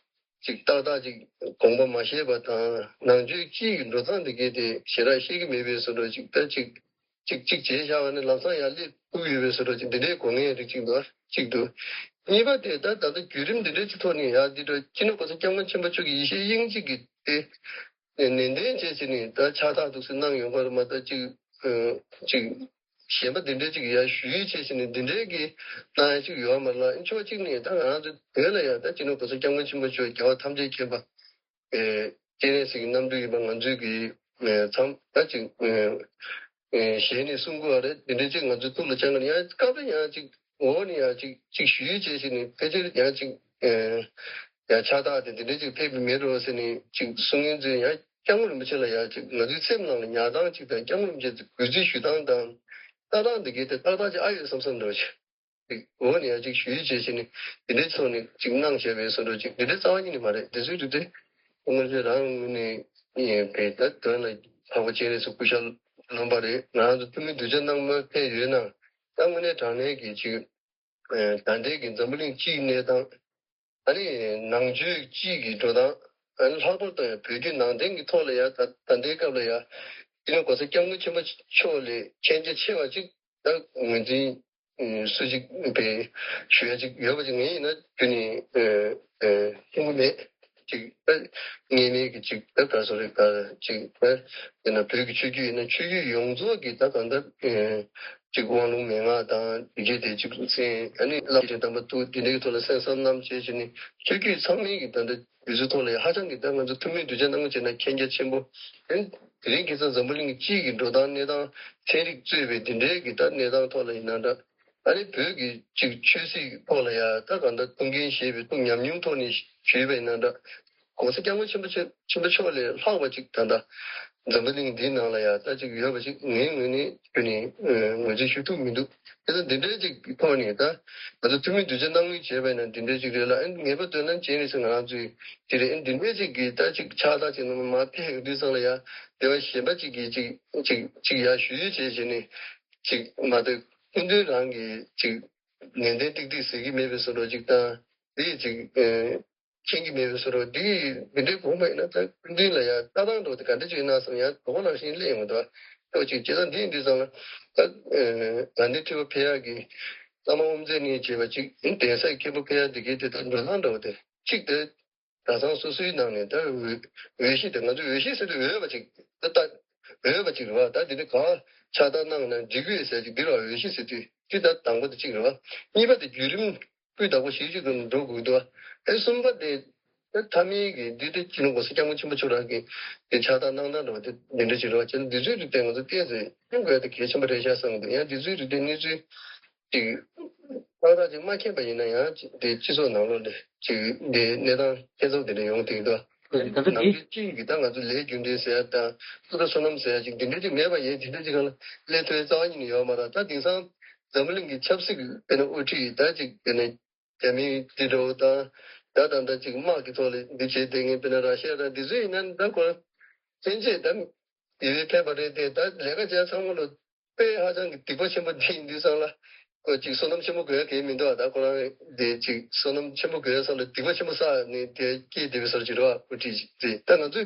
ཅིག་ཏག་ཏག་ཅིག་དགོངས་པ་མ་བཞེས་པ་དང་། ནང་ཆོས་སྤྱི་ཡི་འགྲོ་སྟངས་འདི་གའི་དེ་ཞེ་དྲག་ཤེས་ཀྱི་མེད་པའི་བཟོ་འདྲ་ཅིག་ད་ཅིག་ཅིག་ཅིག་བྱས་བཞག་པ་ནི་ལམ་སང་ཡར་སླེབས་ཐུབ་ཡོད་པའི་བཟོ་འདྲ་ཅིག་འདི་འདྲའི་གོ་ངེས་རིགས་ཅིག་འདུག་གཅིག་འདུག་གཉིས་པ་དེ་ད་ད་ལྟ་བརྒྱུད་རིམ་འདི་འདྲའི་ཅིག་ཐོག་ནས་ཡར་འདི་འདྲ་སྤྱི་ནོར་གོང་ས་སྐྱབས་མགོན་ཆེན་པོ་མཆོག་གི་ཡེ་ཤེས་དབྱིངས་གཅིག་གི་དེ་ནན་ཏན་བྱས་བྱས་ནས་ད་ཕྱག་རྟགས་འདུག་སེ་གནང་ཡོང་གི་རེད་མ་གཏོགས་ཅིག་ཅིག་གཞན་པ་འདི་འདྲའི་ཅིག་ཡར་ཞུ་ཡིག་བྱས་བྱས་ནས་འདི་འདྲའི་གི་གནང་ཡ་ཅིག་ཡོད་མ་རེད་ལ། ཕྱོགས་གཅིག་ནས་ད་ང་རང་ཚོ་བོད་ལ་ཡ་ད་སྤྱི་ནོར་གོང་ས་སྐྱབས་མགོན་ཆེན་པོ་མཆོག་རྒྱལ་བ་ཐམས་ཅད་མཁྱེན་པ། ཨེ་སྤྱན་རས་གཟིགས་ཀྱི་རྣམ་སྤྲུལ་ཡིན་པ་ང་ཚོའི་གི་ཨེ་མཚམས་ད་ཅིག་ཨེ་ཨེ་ཞལ་ནས་གསུང་དགོས་པ་རེད། འདི་འདྲའི་ཅིག་ང་ཚོའི་ཐུགས་ལ་བཅངས་ཀྱི་ཡང་སྐབས་རེ་ཡང་ཅིག་འོག་ནས་ཡང་ཅིག་ཅིག་ཞུ་ཡིག་བྱས་བྱས་ནས་ཕལ་ཆེར་ཡང་ཅིག་ཨེ་ཡང་ཕྱག་རྟགས་དེ་འདི་འདྲའི་ཅིག་ཕེབས་ཀྱི་མེད་འགྲོ་ཟེར་ནས་ཅིག་གསུང་མཁན་ཚོས་ཡང་སྐྱབས་མགོན་རིན་པོ་ཆེ་ལ་ཡང་ཅིག་ང་ཚོའི་སེམས་ནང་ལ་ཉར་སྟངས་ཅིག་དང་། སྐྱབས་མགོན་རིན་པོ་ཆེ་གུས་བརྩི་ཞུ་སྟངས་དང་། ལྟ་སྟངས་འདི་གའི་དེ་ཏག་ཏག་ཅིག་ཨ་ཡོད་བསམ་བསམ་འདྲ་བོ་ཅིག་འོག་ནས་ཡང་ཅིག་ཞུ་ཡིག་བྱས་བྱས་ནས་འདི་འདྲའི་ཐོག་ནས་ཅིག་གནང་བྱས་པའི་བཟོ་འདྲ་ཅིག་འདི་འདྲའི་རྩ་བ་ཉིད་ནས་མ་རེད། འདི་ཚོའི་རིགས་དེ་སྔོན་ཆད་རང་ངོས་ནས་ཡིན་པའི་ད་དོན་ལ་འཕགས་པ་སྤྱན་རས་གཟིགས་སྐུ་ཤ་ལོན་པ་རེད། ང་རང་ཚོ་ཐུན་མིན་གདུལ་བྱ་རྣམས་ཕེབས་ཡོད་ན་ད་དངོས་གནས་དྲང་གནས་ཀྱི་ཅིག་ད་ལྟའི་གི་འཛམ་བུ་གླིང་སྤྱིའི་གནས་སྟངས། ཨ་ནི་ནང་ཆོས་སྤྱི་གི་འགྲོ་སྟངས། ཨ་ནི་ལྷག་པར་དུ་ཡང་བོད་བརྒྱུད་ནང་བསྟན་གྱི་ཐོག་ལ་ཡང་ད་ད་ལྟའི་སྐབས་ལ་ཡང་སྤྱི་ནོར་གོང་ས་སྐྱབས་མགོན་ཆེན་པོ་མཆོག་ལས་མཁྱེན་རྒྱ་ཆེ་བ་ཅིག་ད་ངོས་འཛིན་སུ་ཅིག་པའི་ཞུ་ཡ་ཅིག་ཡོད་པ་ཅིག་ངས་ཡིན་ན་ཁྱོན་ནས་ཨ་ཨ་མཐོང་གི་མེད། ཅིག་ད་ངེས་མེད་ཀྱི་ཅིག་ད་ག་སོ་རེ་ག་ཅིག་ད་ཡིན་ན་བོད་ཀྱི་ཆོས་བརྒྱུད་ཡིན་ན་ཆོས་བརྒྱུད་ཡོངས་རྫོགས་ཀྱི་ད་གང་ལྟར་ཨ་ཅིག་དབང་ལུང་མན་ངག་དང་དེ་གའི་དེ་ཅིག་གསན། ཨ་ནི་བླ་ཆེན་དམ་པ་ཐུགས་དེ་འདྲའི་ཐོག་ལ་གསན་བསམ་གནང་བྱས་བྱས་ནས་ཆོས་བརྒྱུད་ཚང་མའི་གི་ད་ལྟ་དུས་ཚོད་ཐོག་ལ་ཧ་ཅང་གི་ད་ང་ཚོ་ཐུན་མིན་གདུལ་བྱ་རྣམས་བྱས་ན་མཁྱེན་རྒྱ་ཆེན་པོ། ཨ་ནི་དེ་རིང་ཁ་སང་འཛམ་བུ་གླིང་གི་སྤྱིའི་གི་འགྲོ་སྟངས་གནས་སྟངས་ཚན་རིག་གཙོས་པའི་དེ་འདྲའི་གི་ད་གནས་སྟངས་ཐོག་ལ་ཡིན་ན་འདྲ། ཨ་ནི་བོད་ཀྱི་ཅིག་ཆོས་སྲིད་ཐོག་ལ་ཡ་ད་གང་ལྟར་ཐུགས་འགན་བཞེས་པའི་ཐུགས་ཉམས་མྱོང་ཐོག་ནས་ཞུས་པ་ཡིན་ན་འདྲ། ༸གོང་ས་སྐྱབས་མགོན་ཆེན་པོ་ཆེ་ཆེན་པོ་མཆོག་ལས་ལྷག་པ་ཅིག་ད་ལྟ་འཛམ་བུ་གླིང་འདིའི་ནང་ལ་ཡ་ད་ཅིག་ཡོད་པ་ཅིག་ངའི་ངོས་ནས་ཁྱོན་ནས་ངོས་འཛིན་ཞུ་ཐུབ་མི་འདུག་དེ་ཚོ་འདི་འདྲའི་ཅིག་གི་ཐོག་ནས་ད་ང་ཚོ་ཐུན་མིན་གདུལ་བྱ་སྣང་མེད་བྱས་པ་ཡིན་ན་འདི་འདྲའི་ཅིག་རེད་ལ། ཨ་ནི་ངེས་པ་དོན་ལ་བྱས་ནས་སུ་ང་རང་ཚོས་དེ་རེད། ཨ་ནི་འདི་འདྲའི་ཅིག་གི་ད་ཅིག་ཕྱག་རྟགས་ཅིག་ནང་མ་ཕེབས་དུས་ཙང་ལ་ཡ་སྡེ་བ་གཞན་པ་ཅིག་གིས་ཅིག་ཅིག་ཅིག་ཡ་ཞུ་ཡུལ་བྱས་བྱས་ནས་ཅིག་མ་གཏོགས་སྐུ་མདུན་རང་གིས་ཅིག་ནན་ཏན་ཏིག་ཏིག་ཟེར་གྱི་མེད་པའི་བཟོ་འདྲ་ཅིག་དང་། དེ་ཅིག་ཨེ་མཁྱེན་གྱི་མེད་པའི་བཟོ་འདྲ། དེ་འདི་འདྲའི་དགོངས་པ་ཡིན་ན་ད་སྐུ་མདུན་ལ་ཡང་ལྟ་སྟངས་འདྲ་བོ་དེ་ག་འདྲ་ཅིག་ཡིན་ན་བསམ། ཡང་དོ་པོ་ནང་བཞིན་སླེབས་ཡོང་གི་འདུག་ལྟོས་ཅིག་བྱས་ཙང་འདི་ཡིན་དུས་ཙང་ལ་ད་ཨེ་དགའ་ལྡན་ཁྲི་པ་ཕེབས་ཡག་གི་བླ་མ་དབུ་མཛད་ནས་བྱས་པ་ཅིག་གདན་ས་མཁན་པོ་ཕེབས་ཡག་འདི་གའི་དེ་ད་འགྲོ་སྟངས་འདྲ་བོ་དེ་ཅིག་དེ། གྲྭ་ཚང་སོ་སོའི་ནང་ནས་ད་འོས་འོས་གཞི་དེ་ང་ཚོས་འོས་གཞི་ཟེར་དུས་འོས་པ་ཅིག་ད་ལྟ་འོས་པ་ཅིག་རེད་བ། ད་འདི་འདྲ་གང་ཕྱག་རྟགས་གནང་ན་འགྲིག་གི་ཡོད་ཟེར་ཅིག་འདི་རུ་འོས་གཞི་ཟེར་དུས་འདི་ད་དང་པོ་དེ་གཅིག་རེད་བ། གཉིས་པ་དེ་བརྒྱུད་རིམ་སྤུས་དག་པོ་ཞིག་ཅིག་ཏུ་འགྲོ་དགོས་འདུག་བ། ཨེ་གསུམ་པ་དེ་ད་མཐའ་མའི་གི་འདི་དེ་སྤྱི་ནོར་༸གོང་ས་༸སྐྱབས་མགོན་ཆེན་པོ་མཆོག་རང་གི་དེ་ཕྱག་རྟགས་གནང་སྟངས་འདྲ་བ་དེ་འདི་འདྲ་ཅིག་རེད་བ། བྱས་ན་འདི་ཚོའི་རིགས་དེ་ང་ཚོ་ཏོག་ཙམ་སྙོན་དགོས་ཡ་དེ་གལ་ཆེན་པོ་རེད་ཤག་བསམ་གི་འདུག་ཡང་འདི་ཚོའི་རིགས་དེ་གནས་ཚུལ་ཅིག་ཏག་ཏག་ཅིག་མ་མཁྱེན་པ་ཡིན་ན་ཡང་ཅིག་དེ་སྤྱི་ཚོགས་ནང་ལོགས་ལ་ཅིག་དེ་གནས་སྟངས་ཁྱད་མཚར་དེ་འདྲ་ཡོང་བསྡད་འདུག་ད་ལྟ་ནམ་དེ་རྒྱུན་གཅིག་གིས་ད་ང་ཚོ་ལས་རྒྱུ་འབྲས་ཟེར་ཡ་དང་སུ་དང་བསོད་ནམས་ཟེར་ཡ་ཅིག་འདི་འདྲ་ཅིག་མེད་པ་ཡིན། དེ་འདྲ་ཅིག་གང་ལ་སླེབས་ཐུབ་ཡ་རྩ་བ་ཉིད་ནས་ཡོད་མ་རེད། ད་དེང་སང་འཛམ་བུ་གླིང་གི་ཆབ་སྲིད་ཀྱི་དཔེར་ན་དབུ་ཁྲིད་ད་ཅིག་དཔེར་ན་རྒྱ་མི་འདི་འདྲ་བོ་དང་ད་ད་ད་ཅིག་དམག་གི་ཐོག་ལ་འདི་བྱས་བསྡད་མཁན་དཔེར་ན་ར་ཤི་ཡ་དང་འདི་ཚོ་ཡིན་ན་ད་ཁོ་ལྷན་རྒྱས་ད་ཡུལ་ཕེབས་པ་རེད་དེ། ད་ལས་ཀ་བྱས་ཚང་མ་ལ་དཔེ་ཧ་ཅང་གི་སྡིག་པ་ཆེན་པོ་འདི་ཡིན་དུས་ཙང་ལ་ཁོ་ཅིག་བསོད་ནམས་ཆེན་པོ་དགོས་ཡ་གང་ཡང་མི་འདུག་ད་ཁོ་རང་དེ་ཅིག་བསོད་ནམས་ཆེན་པོ་དགོས་ཡ་ས་ལ་སྡིག་པ་ཆེན་པོ་བསགས་ནས་དེ་སྐྱེས་བསྡད་པའི་སར་ཅིག་རེད་བ། དབུ་ཁྲིད་ཅིག་དེ་ད་ང་ཚོའི་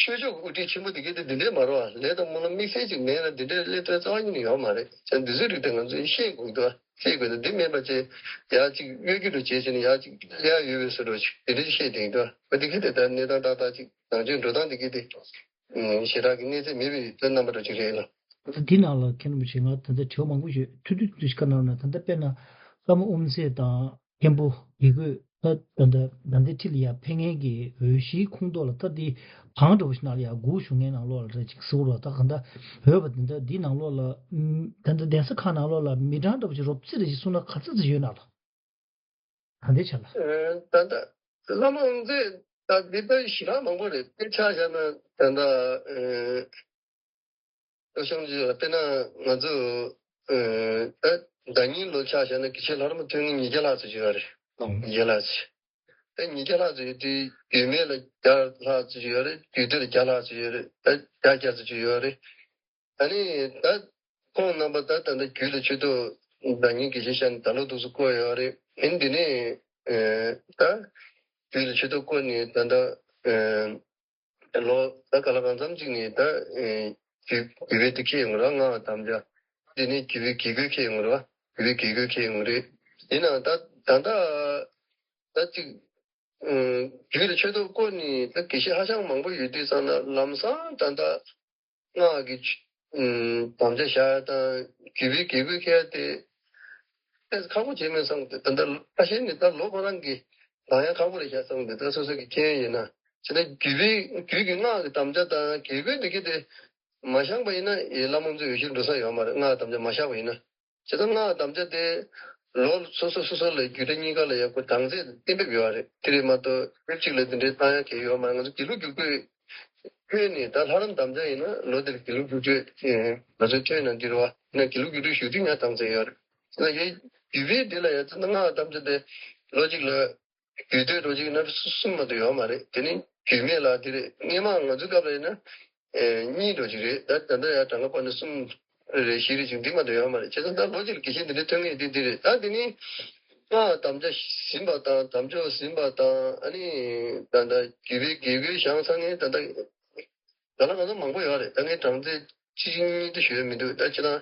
ཆོས་ཕྱོགས་ཀྱི་དབུ་ཁྲིད་ཆེན་པོ་དེ་གས་དེ་འདི་འདྲས་མ་རེད་བ། ལས་དང་སྨོན་ལམ་དམིགས་བསལ་ཅིག་མེད་ན་འདི་འདྲས་སླེབས་ཐུབ་ཡ་རྩ་བ་ཉིད་ནས་ཡོད་མ་རེད། བྱས་ན་འདི་ཚོའི་རིགས་དེ་ང་ཚོས་ཤེས་དགོས་འདུག་ཤེས་དགོས་འདུག་འདི་མེད་པ་བྱས་ཡ་ཅིག་གཡོ་སྒྱུ་འདྲ་བྱས་བྱས་ནས་ཡ་ཅིག་སླེབས་ཡ་ཡོད་པའི་བཟོ་འདྲ་ཅིག་དེ་འདྲས་ཤེས་བསྡད་འདུག་འདི་གས་དེ་ད་གནས་སྟངས་ཏག་ཏག་ཅིག་ནང་ཆོས་འགྲོ་སྟངས་འདི་གས་དེ། ཞེ་དྲག་གི་གནས་ཚད་མེད་པའི་དོན་རྣམ་པ་འདྲ་ཅིག་རེད་ལ། ད་འདི་ནང་ལ་མཁན་རིན་པོ་ཆེ་ང་ད་ལྟ་དྲི་བ་མང་པོ་ཞིག་ཐུང་ཐུང་ཐུང་ཞིག་བཀའ་གནང་ན། ད་ལྟ་དཔེར་ན་བླ་མ་དབུ་མཛད་དང་མཁན་པོ་དགེ་བསྐོས་ད་ད་ལྟ་ད་ལྟའི་ཁྲི་ལ་ཡར་ཕེབས་མཁན་གྱི་འོས་གཞིའི་ཁོངས་གཏོགས་ལ་ད་འདི་གང་འདྲ་བོ་ཞིག་ནང་ལ་ཡར་སྒུག་བཞུགས་མཁན་ནང་ལོགས་ལ་རེད་ཅིག་ཟེར་བ་ད་གང་ལྟར་འོས་པ་འདི་འདྲ་འདི་ནང་ལོགས་ལ་ད་ལྟ་གདན་ས་ཁག་ནང་ལོགས་ལ་མི་གྲངས་འདྲ་བོ་ཞིག་རོབ་ཙམ་རེ་ཞིག་གསུངས་ན་ག་ཚོད་ཙམ་ཡོད་ན་ལ། ད་ལྟའི་ཆ་ལ། ཨེ་ད་ལྟ་བླ་མ་དབུ་མཛད་ད་འདི་ལྟར་ཞེ་དྲག་མང་པོ་རེད། དཔེ་ཆ་བཞག་ན་ད་ལྟ་ཨེ་སྟོད་ཤང་ཅིག་ལ་དཔེར་ན་ང་ཚོ་ཨེ་ད་ཟླ་ཉིན་ལོ་ཆ་བཞག་ན་དགེ་བཤེས་ལྷ་རམས་ཐོན་མཁན་ཉིས་བརྒྱ་ལྷག་ཙམ་ཅིག་ཡོད་རེད། ཨང་། ཉིས་བརྒྱ་ལྷག་ཙམ། ད་ཉིས་བརྒྱ་ལྷག་ཙམ་ཡོད་དུས་རྒྱུད་སྨད་ལ་བརྒྱ་ལྷག་ཙམ་ཅིག་ཡོད་རེད། རྒྱུད་སྟོད་ལ་བརྒྱ་ལྷག་ཙམ་ཡོད་རེད། ད་བརྒྱ་བརྒྱ་ཙམ་ཅིག་ཡོད་རེད། ཨ་ནི་ད་ཁོང་རྣམ་པ་ད་ད་ལྟ་རྒྱུད་ལ་ཆོས་ཐོག་ཟླ་ཉིན་དགེ་བཤེས་ཤར་ནས་ད་ལོ་འདུག་སེ་བསྐོས་ཡོད་རེད། ཨ་ནི་འདི་ནས་ཨེ་ད་རྒྱུད་ལ་ཆོས་ཐོག་བསྐོས་ནས་ད་ལྟ་ཨེ་ལོ་ད་ག་ལ་གང་འཚམ་ཅིག་ནས་ད་ཨེ་རྒྱུད་རྒྱུད་པའི་དེ་འཁྱེར་ཡོང་ར་སྔགས་དམ་བཅའ། འདི་ནས་རྒྱུད་པའི་དགེ་བསྐོས་འཁྱེར་ཡོང་ར་རྒྱུད་པའི་དགེ་བསྐོས་འཁྱེར་ཡོང་རེད། ཡིན་ནའང་ད་ད་ལྟ་ད་ཅིག་ཨེ་རྒྱུད་ལ་ཆོས་ཐོག་བསྐོས་ནས་ད་དགེ་བཤེས་ཧ་ཅང་མང་པོ་ཡོད་དུས་ཙང་ན་ལམ་སང་ད་ལྟ་སྔགས་ཀྱི་ཆོ་ཨམ་དམ་བཅའ་བཞག་ཡ་དང་རྒྱུད་པའི་དགེ་བསྐོས་འཁྱེར་ཡ་དེ་ཏོག་ཙམ་ཁག་པོ་བྱས་མེད་བསམ་གི་འདུག་ད་ལྟ་ཁ་ཤས་ནི་ད་ལོ་ཁོ་རང་གི་ལང་ཡ་ཁག་པོ་རེད་ཤག་བསམ་གི་འདུག་ད་སོ་སོ་གི་མཁྱེན་ཡོན་ཡིན་ན། བྱས་ན་རྒྱུད་པའི་རྒྱུད་ཀྱི་སྔགས་ཀྱི་དམ་བཅའ་དང་དགེ་བསྐོས་འདི་གི་དེ་མ་བཞག་པ་ཡིན་ན་ཡི་བླ་མ་ཚོའི་འོས་གཞིར་འགྲོ་ས་ཡོད་མ་རེད། སྔགས་དམ་བཅའ་མ་བཞག་པ་ཡིན་ན། བྱས་ཙང་སྔགས་དམ་བཅའ་དེ་ལོ་སོ་སོ་སོ་སོ་ལ་རྒྱུད་གྲྭ་གཉིས་ཀ་ལ་ཡ་ཁོ་གྲངས་ཚད་གཏན་འབེབས་ཡོད་རེད། དེ་རེད་མ་གཏོགས་སྐབས་གཅིག་ལ་དེ་འདྲའི་བཏང་ཡ་གལ་ཡོད་མ་རེད། ང་ཚོ་དགེ་ལུགས་རྒྱུགས་སྤྲོད་ཁྱོན་ནས་ད་ལྷ་རམས་དམ་བཅའ་ཡིན་ན་ལོ་དེར་དགེ་ལུགས་རྒྱུགས་སྤྲོད་ང་ཚོའི་ཁྱོན་ནང་འདི་རེད་བ། ཡིན་ན་དགེ་ལུགས་རྒྱུགས་སྤྲོད་ཞུ་དུས་ཡང་གྲངས་ཚད་ཡོད་རེད། ད་ཡོད་རྒྱུད་པའི་འདི་ལ་ཡ་ཚ་ན་སྔགས་དམ་བཅའ་དེ་ལོ་གཅིག་ལ་རྒྱུད་སྟོད་འགྲོ་གཅིག་ན་གསུམ་མ་གཏོགས་ཡོད་མ་རེད། དེ་ནི་རྒྱུད་སྨད་ལ་དེ་རེད། སྔས་མ་ང་ཚོའི་སྐབས་ལ་ཡིན་ན་ཨེ་གཉིས་འགྲོ་གཅིག་རེད། ད་ད་ལྟ་ཡང་གྲངས་ཀ་སྤར་ན་གསུམ་རེད། བཞི་རེད་ཅིག་འདི་མ་གཏོགས་ཡོད་མ་རེད། བྱས་ཙང་ད་ལོ་གཅིག་ལ་དགེ་བཤེས་འདི་འདྲའི་ཐོན་མཁན་འདི་འདི་རེད། ད་དེ་ནི་སྔགས་དམ་བཅའ་ཟིན་པ་དང་དམ་ཆོས་ཟིན་པ་དང་ཨ་ནི་ད་ལྟ་རྒྱུད་པའི་དགེ་བསྐོས་བཞེངས་ཚར་མཁན་ད་ལྟ་ག་ལ་ག་ལ་མང་པོ་ཡོད་རེད། ད་ངས་གྲངས་ཚད་གཅིག་གཉིས་དེ་ཞུ་ཡ་མི་འདུག་ད་ཅི་ན་ཨ་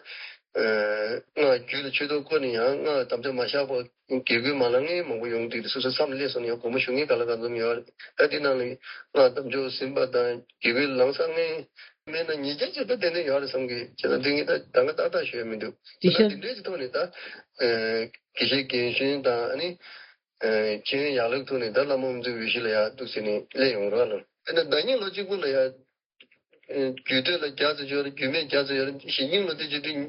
སྔགས་རྒྱུད་ལ་ཆོས་ཐོག་བསྐོས་ནས་ཡང་སྔགས་དམ་བཅའ་མ་བཞག་པ་དགེ་བསྐོས་མ་ལངས་མཁན་མང་པོ་ཡོང་དུས་སོ་སོ་མཚམས་སླེབས་སོང་ནས་ཡང་དགོངས་པ་ཞུ་མཁན་ག་ལ་ག་ཚོད་ཡོད་རེད། ད་འདི་ནང་ལ་སྔགས་དམ་ཆོས་ཟིན་པ་དང་དགེ་བསྐོས་ལངས་ཚར་མཁན་མེད་ན་ཉིས་བརྒྱ་ཅིག་ད་ཏན་ཏན་ཡོད་རེད་བསམ་གི། བྱས་ཙང་འདི་ངས་ད་ད་ག་ཏག་ཏག་ཞུ་ཡ་མི་འདུག་ཅི་ད་ཤར་འདི་འདྲའི་ཅིག་ཐོག་ནས་ད་ཨ་དགེ་བཤེས་རྒན་གཞོན་དང་ཨ་ནི་ཨ་མཁྱེན་ཡོན་ཡག་ལབ་ཐོག་ནས་ད་བླ་མ་དབུ་མཛད་འོས་གཞི་ལ་ཡ་འདུག་ཟེར་ནས་སླེབས་ཡོང་རོགས་གནང་། དེ་ནས་ཟླ་ཉིན་ལོ་གཅིག་པུ་ལ་ཡ་རྒྱུད་སྟོད་ལ་བརྒྱ་ཙམ་ཡོད་རེད། རྒྱུད་སྨད་བརྒྱ་ཙམ་ཡོད་རེད། གཞེས་ནིང་ལོ་དེ་བྱེད་དུས་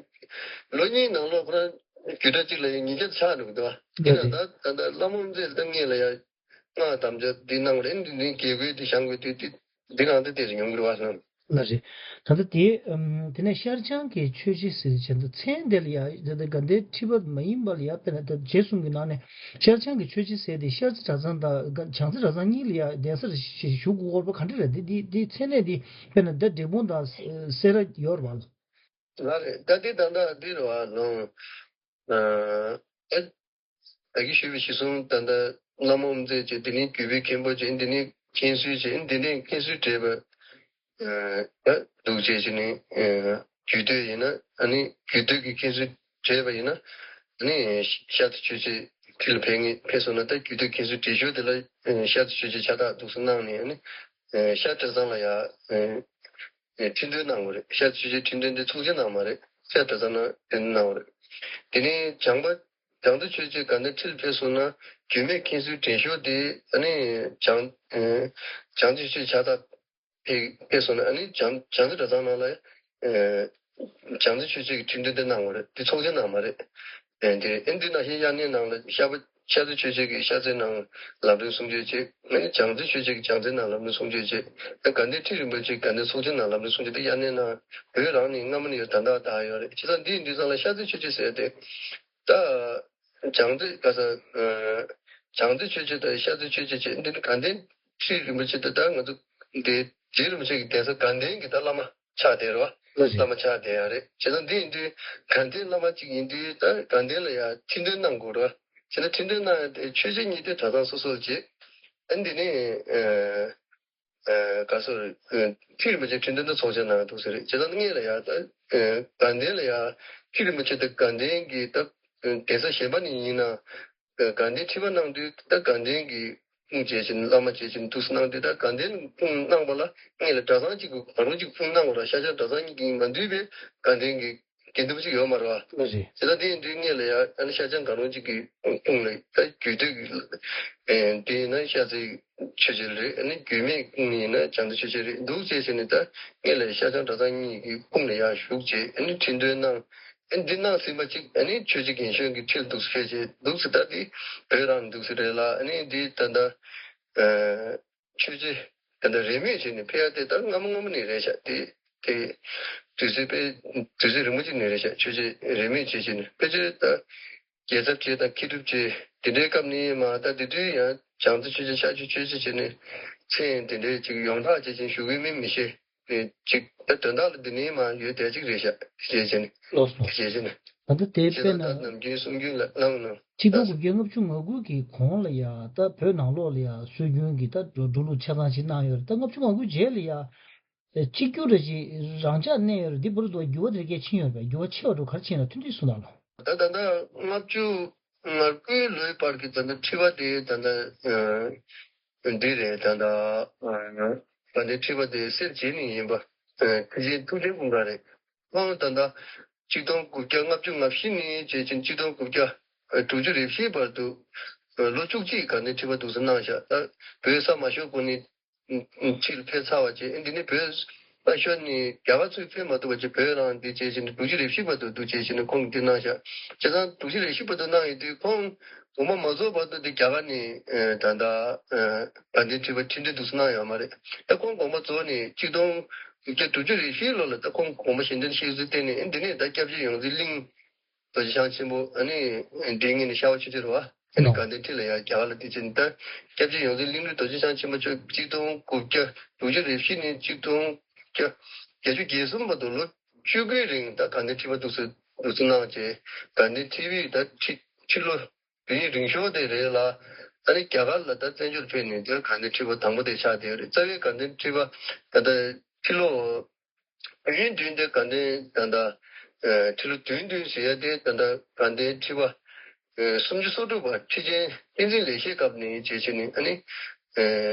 ལོ་གཉིས་ནང་ལོགས་ཁོ་རང་ རྒྱུད་གྲྭ་གཅིག་ལ་ཡང་ཉིས་བརྒྱ་ཆགས་འདུག་འདུག་བ། དེ་ལ་ད་ད་ད་བླ་མ་མཛད་ད་ངེད་ལ་ཡང་སྔགས་དམ་བཅའ་འདི་གནང་བ་རེད། འདི་འདི་དགེ་བསྐོས་འདི་བཞེངས་དགོས་འདི་འདི་འདི་གང་འདི་དེ་རེད་ཡོང་གི་རེད་བ་ལགས། ལགས་རེད། ད་ལྟ་དེ་ཨམ་དེ་ནས་ཤར་བྱང་གི་ཆོས་རྗེ་ཟེར་བྱས་ད་མཚན་དེ་ལ་ཡང་ད་ལྟ་དགའ་ལྡན་ཁྲི་པ་མ་ཡིན་པ་ལ་ཡང་དཔེར་ན་ད་རྗེ་གསུམ་གྱི་ནང་ནས་ཤར་བྱང་གི་ཆོས་རྗེ་ཟེར་དེ་ཤར་རྩེ་གྲྭ་ཚང་དང་བྱང་རྩེ་གྲྭ་ཚང་གཉིས་ལ་ཡང་གདན་སར་བཞུགས་དགོས་པ་ག་འདྲ་རེད། དེ་དེ་དེ་མཚན་གནས་དེ་དཔེར་ན་ད་འབྲས་སྤུངས་དང་སེ་ར་ཡོད་རེད་བ། ལགས་རེད། ད་དེ་ད་ལྟ་འདི་རེད་བ་ལགས། ཨ་ཨ་ད་གིན་ཞུས་པ་གཞིར་བཟུང་ད་ལྟ་བླ་མ་དབུ་མཛད་བྱས། དེ་ནས་བརྒྱུད་པའི་མཁན་པོ་བྱས། དེ་ནས་མཁན་ཟུར་བྱས། དེ་ནས་མཁན་ཟུར་བགྲེས་པ་ཨ་འདུག་བྱས་བྱས་ནས་ཨ་རྒྱུད་སྟོད་ཡིན་ན་ཨ་ནི་རྒྱུད་སྟོད་ཀྱི་མཁན་ཟུར་བགྲེས་པ་ཡིན་ན་ཨ་ནི་ཤར་རྩེ་ཆོས་རྗེ་ཁྲི་ལ་ཕེབས་ངེས་ཕེབས་སོང་ན་ད་རྒྱུད་སྟོད་མཁན་ཟུར་བགྲེས་ཤོས་དེ་ལ་ཤར་རྩེ་ཆོས་རྗེ་ཕྱག་རྟགས་འདུག་སེ་གནང་ནས་ཨ་ནི་ཤར་གྲྭ་ཚང་ལ་ཡ། ཁྲི་འདོན་གནང་བ་རེད། ཤར་ཆོས་རྗེ་ཁྲི་འདོན་དེ་ཚོགས་ཆེན་ནང་མ་རེད། ཤར་གྲྭ་ཚང་ནང་དེ་གནང་བ་རེད། དེ་ནས་བྱང་པ་བྱང་རྩེ་ཆོས་རྗེ་དགའ་ལྡན་ཁྲི་ལ་ཕེབས་སོང་ན་རྒྱུད་སྨད་མཁན་ཟུར་བགྲེས་ཤོས་དེ་ཨ་ནི་བྱང་ཨ་བྱང་རྩེ་ཆོས་རྗེ་ཕྱག་རྟགས་ཕེབས་ཕེབས་སོང་ན་ཨ་ནི་བྱང་བྱང་རྩེ་གྲྭ་ཚང་ནང་ལ་ཨ་བྱང་རྩེ་ཆོས་རྗེ་གི་ཁྲི་འདོན་དེ་གནང་བ་རེད། དེ་ཚོགས་ཆེན་ནང་མ་རེད། ཨ་དེ་ཨ་འདི་ནང་བཞིན་དབྱར་གནས་ནང་ལ་ཤར་པ། ཤར་རྩེ་ཆོས་རྗེ་གིས་ཤར་རྩེ་ནང་ལམ་རིམ་གསུང་ཆོས་བྱས། ཨ་ནི་བྱང་རྩེ་ཆོས་རྗེ་གིས་བྱང་རྩེ་ནང་ལམ་རིམ་གསུང་ཆོས་བྱས། ཨ་དགའ་ལྡན་ཁྲི་རིན་པོ་ཆེ་དགའ་ལྡན་ཚོགས་ཆེན་ནང་ལམ་རིམ་གསུང་ཆོས་དེ་དབྱར་གནས་ནང་བོད་རང་ནས་སྔ་མོ་ནས་ཡོད། ད་ལྟ་ད་ཡོད་རེད། བྱས་ཙང་འདི་ཡིན་དུས་ཙང་ལ་ཤར་རྩེ་ཆོས་རྗེ་ཟེར་དེ་ད་བྱང་རྩེ་ག་ས་ཨ་བྱང་རྩེ་ཆོས་རྗེ་དང་ཤར་རྩེ་ཆོས་རྗེ་བྱས། འདི་ནི་དགའ་ལྡན་ཁྲི་རིན་པོ་ཆེ་དེ་ད་ང་ཚོ་འདི་རྗེ་རིན་པོ་ཆེ་གི་གདན་ས་དགའ་ལྡན་གྱི་ད་བླ་མ་ཆགས་བསྡད་རེད་བ། ལགས་རེད། བླ་མ་ཆགས་བསྡད་ཡ་རེད། བྱས་ཙང་འདི་ཡིན་དུས་དགའ་ལྡན་བླ་མ་གཅིག་ཡིན་དུས་ད་དགའ་ལྡན་ལ་ཡ་ཁྲི་འདོན་གནང་དགོས་རེད་བ། བྱས་ན་ཁྲི་འདོན་གནང་ཡ་དེ་ཆོས་རྗེ་གཉིས་དེ་གྲྭ་ཚང་སོ་སོར་བྱེད། ཨ་འདི་ནི་ཨ་ཨ་ག་སོ་ཨ་ཁྲི་རིན་པོ་ཆེ་ཁྲི་འདོན་དུ་ཚོགས་ཆེན་གནང་འདུག་ཟེར་རེད། བྱས་ཙང་ངེད་ལ་ཡ་ད་ཨ་དགའ་ལྡན་ལ་ཡ་ཁྲི་རིན་པོ་ཆེ་དང་དགའ་ལྡན་གྱི་ད་གདན་ས་གཞན་པ་ནས་ཡིན་ན། དགའ་ལྡན་ཁྲི་པ་གནང་དུས་ད་དགའ་ལྡན་གྱི་དཔུང་བྱས་ཕྱིན་བླ་མ་བྱས་ཕྱིན་འདུག་སེ་གནང་དུས་ད་དགའ་ལྡན་དཔུང་གནང་བ་ལ་ངེད་ལ་གྲྭ་ཚང་གཅིག་གི་གང་རུང་གཅིག་དཔུང་གནང་བ་ར་ཤར་བྱང་གྲྭ་ཚང་གཉིས་ཀྱིས་མ་འདུས་པའི་དགའ་ལྡན་གྱི་དགེ་འདུན་པ་གཅིག་ཡོད་མ་རེད་བ། ལགས་རེད། དེ་ལྟར་དེ་ཡིན་དུས་ངེད་ལ་ཡ་ཨ་ནི་ཤར་བྱང་གང་རུང་གཅིག་གི་དཔུང་ལ་ད་རྒྱུད་སྟོད་ཀྱི་ཨེ་དེ་ཡིན་ན་ཤར་རྩེ་ཆོས་རྗེ་རེད། ཨ་ནི་རྒྱུད་སྨད་དཔུང་ཡིན་ན་བྱང་རྩེ་ཆོས་རྗེ་རེད་འདུག་བྱས་ཕྱིན་ནས་ད་ངེད་ལ་ཤར་བྱང་གྲྭ་ཚང་གཉིས་ཀྱི་དཔུང་ལ་ཡ་ཞུགས་བྱས་ཨ་ནི་ཁྲི་འདོན་གནང་། ཨ་འདི་གནང་ཟིན་པ་གཅིག་ཨ་ནི་ཆོས་རྗེ་རྒན་གཞོན་གྱི་ཁྲི་ལ་འདུག་སེ་ཕེབས་བྱས་འདུག་སེ་ད་འདི་བོད་རང་འདུག་སེ་རེད་ལ། ཨ་ནི་འདི་ད་ལྟ་ཨ་ཆོས་རྗེ་ད་ལྟ་རེས་མོས་བྱས་ནས་ཕེབས་ཡ་དེ་ད་སྔ་མོ་སྔ་མོ་ནས་རེད་ཤག་དེ་དེ་དུས་ཚོད་དཔེ་དུས་ཚོད་རིང་པོ་ཅིག་ནས་རེད་ཤག་ཆོས་རྗེ་རེས་མོས་བྱས་བྱས་ནས་ཕལ་ཆེར་ད་རྒྱལ་ཚབ་བྱས་དང་མཁས་གྲུབ་བྱས་དེ་འདྲའི་སྐབས་ནས་མ་ད་དེ་དུས་ཡང་བྱང་རྩེ་ཆོས་རྗེ་ཤར་ཆོས་ཆོས་རྗེ་བྱས་ནས་མཚན་དེ་འདྲའི་ཅིག་ཡོངས་གྲགས་བྱས་ཕྱིན་ཞུ་གི་མིན་མི་ཤེས། ཨེ་ཅིག་ད་དོན་དག་ལ་འདི་ནས་མ་ཡོད་བསྡད་ཅིག་རེད་ཤག་ཞེས་བྱས་ནས། ལགས་སོ། ཞེས་བྱས་ནས། ད་ལྟ་དེ་དཔེར་ན་ད་ནམ་རྒྱུན་གསུང་རྒྱུན་ལ་གནང་གནང་། ཆིག་སྟོང་དགུ་བརྒྱ་ལྔ་བཅུ་ང་དགུ་གི་གོང་ལ་ཡ་ད་བོད་ནང་ལོགས་ལ་ཡ་སྲོལ་རྒྱུན་གྱི་ད་འགྲོ་འགྲོ་ལུགས་ཆ་ཚང་ཞིག་གནང་ཡོད་རེད། ད་ལྔ་བཅུ་ང་དགུ་རྗེས་ལ་ཡ་ཨེ་གཅིག་གྱུར་རེ་ཞིག་རང་འཇགས་གནས་ཡོད་རེད། འདི་བར་དུ་འགྱུར་བ་དེ་གས་ཕྱིན་ཡོད་པས། འགྱུར་བ་ཆེ་བ་འགྲོ་ག་རེ་ཕྱིན་ཡོད་ན་ཐུང་ཐུང་གསུངས་དང་ལོ། ད་ད་ལྟ་ལྔ་བཅུ་ང་དགུའི་ལོའི་བར་གྱི་ད་ལྟ་ཁྲི་པ་དེ་ད་ལྟ་ཨ་འདི་རེད། ད་ལྟ་ཨ་ད་ལྟའི་ཁྲི་པ་དེ་སེར་བྱེས་ནས་ཡིན་པ་ཨ་ཁྲི་ཆེན་ཐུབ་བསྟན་ཀུན་དགའ་རེད། ཁོང་ད་ལྟ་གཅིག་སྟོང་དགུ་བརྒྱ་ལྔ་བཅུ་ང་བཞི་ནས་བྱས་ཕྱིན་གཅིག་སྟོང་དགུ་བརྒྱ་དྲུག་ཅུ་རེ་བཞིའི་བར་དུ་ལོ་བཅུ་གཅིག་ག་ནས་ཁྲི་པ་འདུག་སེ་གནང་ཤག་ད་བོད་ས་མ་ཤོར་གོང་ནས། ཕྱིར་ཕེབས་ཚར་བ་བྱས། འདི་ནི་བོད་ས་ཤོར་ནས་རྒྱ་གར་ཚུར་ཕེབས་མ་ཐུབ་པ་བྱས། བོད་རང་འདི་བྱས་བྱས་ནས་དྲུག་ཅུ་རེ་བཞི་བར་དུ་འདུག་བྱས་བྱས་ནས་ཁོང་གིས་འདི་གནང་ཤག་བྱས་ཙང་དྲུག་ཅུ་རེ་བཞི་བར་དུ་གནང་ཡོད་དུས་ཁོང་དགོངས་པ་མ་རྫོགས་བར་དུ་འདི་རྒྱ་གར་ནས་ད་ལྟ་དགའ་ལྡན་ཁྲི་པ་ཁྲི་འདོན་འདུག་སེ་གནང་ཡོད་མ་རེད། ད་ཁོང་དགོངས་པ་རྫོགས་ནས་གཅིག་སྟོང་དགུ་བརྒྱ་དྲུག་ཅུ་རེ་བཞིའི་ལོ་ལ་ད་ཁོང་དགོངས་པ་གཞན་དོན་གཤེགས་ཚུལ་བསྟན་ནས་འདི་ནས་ད་སྐྱབས་རྗེ་ཡོངས་འཛིན་གླིང་རྡོ་རྗེ་འཆང་ཆེན་པོ་ཨ་ནི་འདི་ངེད་ནི་ཤར་པ་ཆོས་རྗེ་རེད་བ། ཨ་ནི་དགའ་ལྡན་ཁྲི་ལ་ཡ་རྒྱ་གར་ལ་དེ་ཕྱིན་ད་སྐྱབས་རྗེ་ཡོངས་འཛིན་གླིང་རྡོ་རྗེ་འཆང་ཆེན་པོ་མཆོག་གཅིག་སྟོང་དགུ་བརྒྱ་དྲུག་ཅུ་རེ་བཞི་ནས་གཅིག་སྟོང་དགུ་བརྒྱ་བརྒྱད་ཅུ་གྱ་གསུམ་བར་དུ་ལོ་བཅུ་དགུའི་རིང་ད་དགའ་ལྡན་ཁྲི་པ་འདུག་སེ་འདུག་སེ་གནང་བྱས། དགའ་ལྡན་ཁྲི་པའི་ད་ཁྲི་ཁྲི་ལོ་དུས་ཡུན་རིང་ཤོས་དེ་རེད་ལ། ཨ་ནི་རྒྱ་གར་ལ་ད་བཙན་བྱོལ་ཕེབས་ནས་ད་དགའ་ལྡན་ཁྲི་པ་དང་པོ་དེ་ཆགས་བསྡད་ཡོད་རེད། རྩ་བའི་དགའ་ལྡན་ཁྲི་པ་ད་ལྟ་ཁྲི་ལོ། དུས་ཡུན་བདུན་དེ་དགའ་ལྡན་ད་ལྟ་ཨ་ཁྲི་ལོ་བདུན་བདུན་ཟེར་ཡ་དེ་ད་ལྟ་དགའ་ལྡན་ཁྲི་པ་ཨ་སུམ་ཅུ་སོ་དྲུག་པ་ཁྲི་ཆེན་བསྟན་འཛིན་ལེགས་བཤད་སྐབས་ནས་བྱས་བྱས་ནས་ཨ་ནི་ཨ་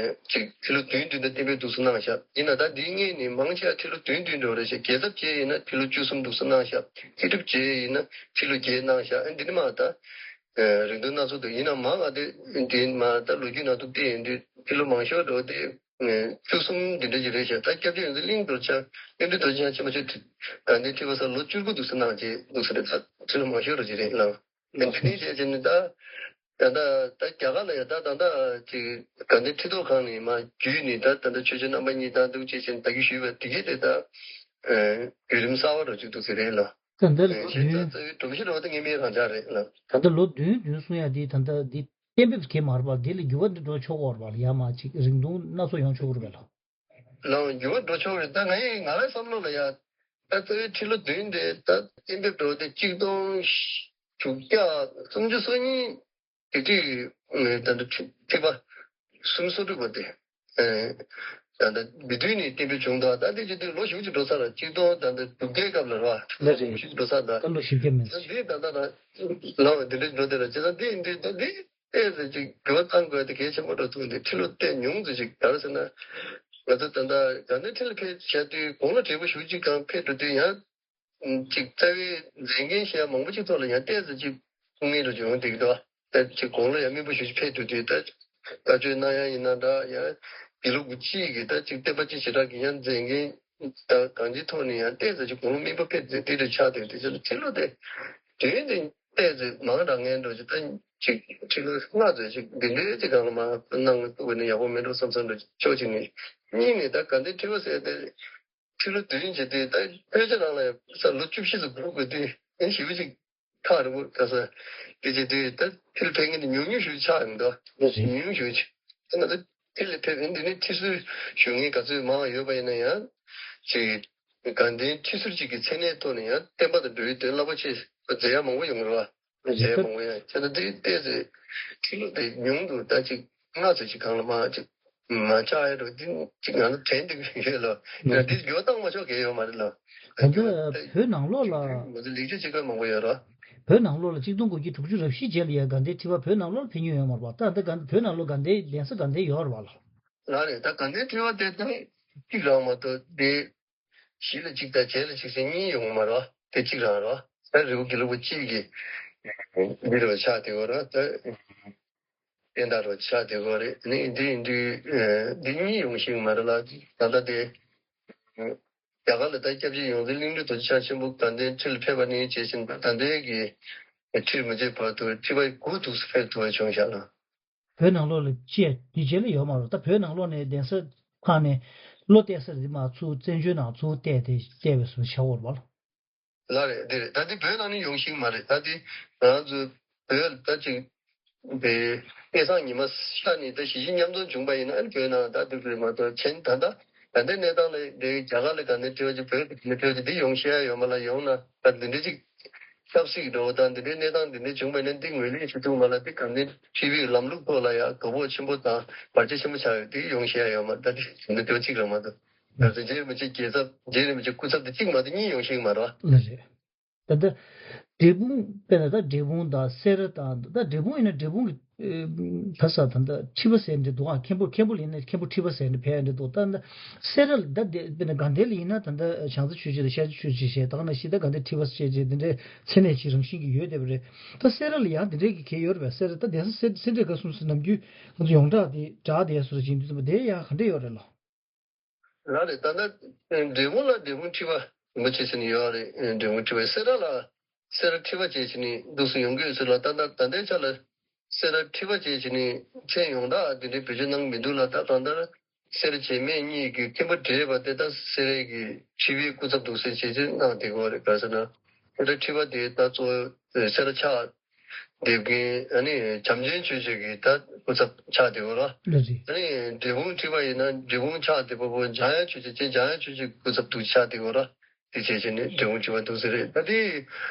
ཅིག་ཁྲི་ལོ་བདུན་བདུན་དང་བསྟན་པའི་འདུག་སེ་གནང་ཤག་ཡིན་ན་ད་འདིའི་སྔོན་ནས་མང་ཆེ་བ་ཁྲི་ལོ་བདུན་བདུན་འགྲོ་རེད་ཤག་རྒྱལ་ཚབ་བྱས་ཡིན་ན་ཁྲི་ལོ་བཅུ་གསུམ་འདུག་སེ་གནང་ཤག་མཁས་གྲུབ་བྱས་ཡིན་ན་ཁྲི་ལོ་བརྒྱད་གནང་ཤག་ཨ་འདི་ནི་མ་ད་ཨ་རིང་ཐུང་སྣ་ཚོགས་འདུག་ཡིན་ན་མ་ང་དེ་འདི་མ་ད་ལོ་རྒྱུས་ནང་དུ་བལྟས་ཡོང་དུས་ཁྲི་ལོ་མང་ཤོས་འགྲོ་དེ། ཨེ་བཅུ་གསུམ་འདི་འདྲ་ཞིག་རེད་ཤག་ད་སྐྱབས་རྗེ་ཡོངས་འཛིན་གླིང་རྡོ་རྗེ་འཆང་། གླིང་རྗེ་རྡོ་རྗེ་འཆང་ཆེན་པོ་མཆོག་དགའ་ལྡན་ཁྲི་པ་ས་ལོ་བཅུ་དགུ་འདུག་སེ་གནང་བྱས་འདུག་སེ་རེད། ད་ཁྲི་ལོ་མང་ཤོས་རེད་ཅེས་རེད་ལགས། ལགས་སོ། འདི་ནས་བྱས་བྱས་ནས་ད། ད་ལྟ་ད་རྒྱ་གར་ལ་ཡང་ད་ད་ལྟ་ཅིག་དགའ་ལྡན་ཁྲི་ཐོག་ཁང་ནས་མར་བརྒྱུད་ནས་ད་ད་ལྟ་ཆོས་རྗེ་རྣམ་པ་གཉིས་དང་འདུག་བྱས་བྱས་ནས་ད་གིན་ཞུས་པ་དེ་གས་དེ་ད་བརྒྱུད་རིམ་གསར་བ་རུ་ཅིག་འདུག་ཟེར་རེད་ལ། ད་ལྟ་ལོ་བདུན། སྒྲོམ་གཞི་རོགས་དེ་ངེས་མེད་རང་འཇགས་རེད་ལ། ད་ལྟ་ལོ་བདུན་བདུན་གསུང་ཡ་དེ་ད་ལྟ་འདི་གཏན་འབེབས་གས་མ་རེད་པ། འདི་ལ་འགྱུར་བ་འདི་འགྲོ་ཆོག་གི་རེད་པ་ལ། ཡར་མར་ཅིག་རིང་ཐུང་སྣ་ཚོགས་ཡོང་ཆོག་གི་རེད་པ་ལ། ལའང་འགྱུར་བ་འགྲོ་ཆོག་རེད། ད་ང་ཡི་ང་རའི་བསམ་བློ་ལ་ཡ། ད་རྩ་བའི་ཁྲི་ལོ་བདུན་དེ་ད་གཏན་འབེབས་འགྲོ་དེ་གཅིག་སྟོང་དྲུག་བརྒྱ་སུམ་ཅུ་སོ་གཉིས་དེ་དུས་ད་ལྟ་ཁྲི་ཁྲི་པ་སུམ་སོ་དྲུག་པ་དེ། ད་ལྟ་མི་དུས་ནས་གཏན་འབེབས་བྱུང་དང་ད་དེ་བྱེད་དུས་ལོ་ཞེ་པོ་ཅིག་འགྲོ་ཚར་ར། གཅིག་སྟོང་ད་ལྟ་དྲུག་བརྒྱའི་སྐབས་ལ་ར་ལོ་ཞེ་པོ་ཅིག་འགྲོ་ཚར་ད། ད་ལོ་བཞི་བརྒྱ་མིན་ད་འདི་ད་ལྟ་ད་ལོ་འདི་འདྲ་འགྲོ་དེ་ར་བྱེད་ད་འདི་འདི་ད་འདི། ཏོག་ཙམ་ཅིག་འགྱུར་བ་གཏང་དགོས་དེ་གལ་ཆེན་པོ་འགྲོ་ཐུག་འདི་ཁྲི་ལོ་དེ་ཉུང་ཙམ་ཅིག་ག་རེ་ཟེར་ན། ང་ཚོ་ད་ལྟ་དགའ་ལྡན་ཁྲི་ལ་ཕེབས་བྱས་དུས་དགུང་ལོ་བགྲེས་པོ་ཞེ་པོ་ཅིག་གང་ཕེབས་འགྲོ་དུས་ཡང་ཅིག་རྩ་བའི་མཛད་འགན་བཞེས་ཡ་མང་པོ་ཅིག་ཐོག་ལ་ཡང་ཏོག་ཙམ་ཅིག་ཐུགས་ངལ་འགྲོ་རྒྱུ་ཡོང་བསྡད་ཀྱི་འདུག་ད་ཅིག་དགུང་ལོ་ཡང་སྨིན་པོ་ཞེ་པོ་ཅིག་ཕེབས་འགྲོ་དུས་ད་བཀའ་ཆོས་གནང་ཡ་ཡིན་ན་འདྲ། ཡང་དགེ་ལུགས་ཀྱི་གཅིག་གིས་ད་ཅིག་བསྟན་པ་སྤྱི་བྱེ་བྲག་གི་ཡང་མཛད་འགན་ད་གང་ཅིའི་ཐོག་ནས་ཡང་ཏོག་ཙམ་ཅིག་དགུང་ལོ་སྨིན་པོ་ཕེབས་ཏེ་དེ་འདྲ་ཆགས་བསྡད་དུས་ཁྲི་ལོ་དེ་དུས་དེ། ཏོག་ཙམ་མང་དྲགས་ངན་འགྲོ་ཅིག་ད་ཅིག་ཁྲི་ལོ་ལྔ་ཙམ་ཅིག་འདི་འདྲའི་ཅིག་སྒང་ལ་མར་གནང་ཐུབ་པ་ནི་ཡག་པོ་མེད་འགྲོ་བསམ་བསམ་འགྲོ་ཕྱོགས་གཅིག་ནས། གཉིས་ནས་ད་དགའ་ལྡན་ཁྲི་པ་ཟེར་ཏེ་ཁྲི་ལོ་བདུན་བྱས་ཏེ་ད་དཔེ་ཆ་ནང་ལ་ས་ལོ་བཅུ་བཞི་ཙམ་འགོར་དགོས་དུས་ཨེ་ཞེ་པོ་ཅིག་ཐག་རིང་པོ་ད་ས་དེ་བྱས་དུས་ད་ཁྲི་ལ་ཕེབས་མཁན་དེ་ཉུང་ཉུང་ཞིག་ཆགས་ཡོང་འདུག་ཉུང་ཉུང་ཞིག་ད་ང་ཚོ་ཁྲི་ལ་ཕེབས་མཁན་དེ་ནི་ཁྲི་ཟུར་ཞུ་མཁན་ག་ཚོད་མང་བ་ཡོད་པ་ཡིན་ན་ཡང་ཅིག་དགའ་ལྡན་ཁྲི་ཟུར་གཅིག་གི་མཚན་གནས་ཐོག་ནས་ཡང་བསྟན་པ་དང་འགྲོ་བའི་དོན་རླབས་པོ་ཆེ་མཛད་ཡ་མང་པོ་ཡོང་གི་རེད་བ། མཛད་ཡ་མང་པོ་ཡང་བྱས་ན་དེ་ཏོག་ཙམ་ཁྲི་ལོ་དེ་ཉུང་དུ་ད་ཅིག་ལྔ་ཙམ་ཅིག་གང་ལ་མ་ཅིག་མ་ཆགས་ཡ་རུ་འདི་ཅིག་ང་ཚོ་དྲན་འདུག་ཡོད་ལ་ཡང་འདི་འགྱུར་བ་བཏང་མ་ཆོག་གི་ཡོད་མ་རེད་ལ། ད་ལྟ་བོད་ནང་ལོགས་ལ་ང་ཚོ་ལེགས་བཅོས་བྱེད་དགོས་མང་པོ་ཡོད་ར། བོད་ནང་ལོགས་ལ་གཅིག་སྟོང་དགུ་བརྒྱ་དྲུག་ཅུ་རེ་བཞི་རྗེས་ལ་ཡ་དགའ་ལྡན་ཁྲི་པ་བོད་ནང་ལོགས་ལ་ཕེབས་མྱོང་ཡོད་མ་རེད་པ། ད་ལྟ་དགའ་བོད་ནང་ལོགས་དགའ་ལྡན་གདན་ས་དགའ་ལྡན་ཡོད་རེད་པ་ལ། ལ་རེད། ད་དགའ་ལྡན་ཁྲི་པ་དེ་ད་གཅིག་རང་མ་གཏོགས་དེ་གཞི་ལ་གཅིག་དང་རྗེས་ལ་གཅིག་ཟེར་གཉིས་ཡོང་མ་རེད་པ། དེ་གཅིག་རང་རེད་པ། ད་རི་བོ་དགེ་ལུགས་པ་གཅིག་གི་འདི་རུ་ཆགས་བསྡད་ཡོད་རེད། ད་བསྟན་བདག་རུ་ཆགས་བསྡད་ཡོད་རེད། ནི་འདི་འདི་འདི་གཉིས་ཡོང་ཤེས་མ་རེད་ལ། ད་ལྟ་དེ་རྒྱ་གར་ལ་ད་སྐྱབས་རྗེ་ཡོངས་འཛིན་གླིང་སྤྲུལ་རྡོ་རྗེ་འཆང་ཆེན་པོ་དགའ་ལྡན་ཁྲི་ལ་ཕེབས་པ་ནས་བྱས་ཤིང་ད་ལྟའི་གི་ཁྲིར་མ་བྱེད་བར་དུ་ཁྲི་པ་དགུ་འདུག་སེ་ཕེབས་ཐུབ་པ་བྱུང་བཞག་ལ། བོད་ནང་ལོགས་ལ་ཅི་ཡང་དེ་རྗེས་ལ་ཡོད་མ་རེད། ད་བོད་ནང་ལོགས་ནས་གདན་ས་ཁག་ནས་བློ་གཏད་ས་རེད་མ་ཚུར་བཙན་བྱོལ་ནང་ཚུར་གཏད་དེ་གཏད་པའི་བཟོ་བྱ་བོར་བ་ལ། ལ་རེད་འདི་རེད། ད་འདི་བོད་ནང་ནས་ཡོང་ཤེས་མ་རེད། ད་འདི་ང་ཚོ་བོད་ད་ཅིག་པའི་སྐལ་བཟང་ཉི་མ་ཤར་ནས་ད་གཞིས་བྱེས་མཉམ་འཛོམས་བྱུང་པ་ཡིན་ན་ཨ་ནི་བོད་ནང་ད་འདུག་རེད་མ་གཏོགས་ཁྱེད་ད་ལྟ་ད་ལྟའི་གནས་སྟངས་ལ་འདི་རྒྱ་གར་ལ་ག་ནས་ཁྲི་པ་ཅིག་བོད་ཀྱི་ཁྲི་པ་ཅིག་འདི་ཡོང་ཤེས་ཡ་ཡོད་མ་ལ་ཡོང་ན་ད་འདི་འདྲ་ཅིག་ཆབ་སྲིད་འགྲོ་བ་དང་འདི་འདྲའི་གནས་སྟངས་འདི་འདྲའི་བྱུང་བ་ནི་འདི་ངོས་ལེན་བྱེད་ཐུབ་མ་ལ་འདི་གང་འདི་ཁྲི་པའི་ལམ་ལུགས་ཐོག་ལ་ཡང་དོ་ཕོག་ཆེན་པོ་དང་བར་ཆད་ཆེན་པོ་ཆགས་ཡོད། འདི་ཡོང་ཤེས་ཡ་ཡོད་མ་ད་འདི་འདི་འདྲ་གཅིག་རང་མ་གཏོགས་ང་ཚོ་རྗེ་རིན་པོ་ཆེ་རྒྱལ་ཚབ་རྗེ་རིན་པོ་ཆེ་སྐུ་ཚབ་འདི་གཅིག་མ་གཏོགས་གཉིས་ཡོང་ཤེས་མ་རེད། ལགས་རེད། ད་ལྟ་འབྲས་སྤུངས་དཔེར་ན་ད་འབྲས་སྤུངས་དང་སེ་ར་དང་ད་འབྲས་སྤུངས་ཡིན་ན་འབྲས་སྤུངས་ཀྱི་ད་ས་ད་ད་ཁྲི་པ་ཟེར་འདྲ་འདུག་ཨ། མཁན་པོ་མཁན་པོ་ལ་ཡིན་ན་མཁན་པོ་ཁྲི་པ་ཟེར་ནས་ཕེབས་འདྲ་འདུག་ད་ད་སེ་ར་ལ་ད་དེ་དཔེར་ན་དགའ་ལྡན་ལ་ཡིན་ན་ད་ད་བྱང་རྩེ་ཆོས་རྗེ་དང་ཤར་རྩེ་ཆོས་རྗེ་ཞེས་ད་ག་ནང་བཞིན་ད་དགའ་ལྡན་ཁྲི་པ་ཟེར་བྱས་དེ་འདྲའི་མཚན་གནས་ཀྱི་རང་བཞིན་གྱི་ཡོད་བསྡད་པ་རེད། ད་སེ་ར་ལ་ཡང་དེ་འདྲའི་གི་གལ་ཡོད་རེད་པས། སེ་ར་ད་གདན་ས་སེ་སེ་འབྲས་དགའ་གསུམ་ཟེར་ནམ་རྒྱུན་ང་ཚོ་ཡོངས་གྲགས་དེ་གྲགས་བསྡད་བཟོ་འདྲ་ཅིག་ཡིན་དུས་ཙམ་པ་དེ་ཡང་ག་འདྲ་ཡོད་རེད་ལགས། ལགས་རེད། ད་ལྟ་འབྲས་སྤུངས་ལ་འབྲས་སྤུངས་ཁྲི་པ་རིན་པོ་ཆེ་ཟེར་ནས་ཡོད་རེད། འབྲས་སྤུངས་ཁྲི་པ་སེ་ར་ལ་སེ་ར་ཁྲི་པ་བྱས་བྱས་ནས་འདུག་སེ་ཡོང་གི་ཡོད་ཚུལ་ལ་ད་ལྟ་ད་ལྟའི་ཆ་ལ་སེ་ར་ཁྲི་པ་བྱས་བྱས་ནས་མཚན་ཡོངས་གྲགས་འདི་འདྲའི་བེད་སྤྱོད་གནང་མི་འདུག་ལ། ད་གང་ལྟར་སེ་ར་བྱེས་སྨད་གཉིས་ཀྱི་མཁན་པོ་བགྲེས་པ་དེ་ད་སེ་རའི་གི་ཁྲི་པའི་སྐུ་ཚབ་འདུག་སེ་བྱས་བྱས་གནང་བསྡད་ཀྱི་ཡོད་རེད། ག་རེ་ཟེར་ན་སེ་ར་ཁྲི་པ་དེ་ད་གཙོ་བོ་སེ་ར་ཕྱག་འདེབས་མཁན་ཨ་ནི་བྱམས་ཆེན་ཆོས་རྗེ་གི་ད་སྐུ་ཚབ་ཆགས་བསྡད་ཡོད་ར། ལགས་རེད། ཨ་ནི་འབྲས་སྤུངས་ཁྲི་པ་ཡིན་ན་འབྲས་སྤུངས་ཕྱག་འདེབས་པ་པོ་འཇམ་དབྱངས་ཆོས་རྗེ་བྱས་འཇམ་དབྱངས་ཆོས་རྗེ་སྐུ་ཚབ་ཏུ་ཆགས་བསྡད་ཡོད་ར། དེ་བྱས་བྱས་ནས་འབྲས་སྤུངས་ཁྲི་པ་འདུག་སེ་རེད། ད་དེ་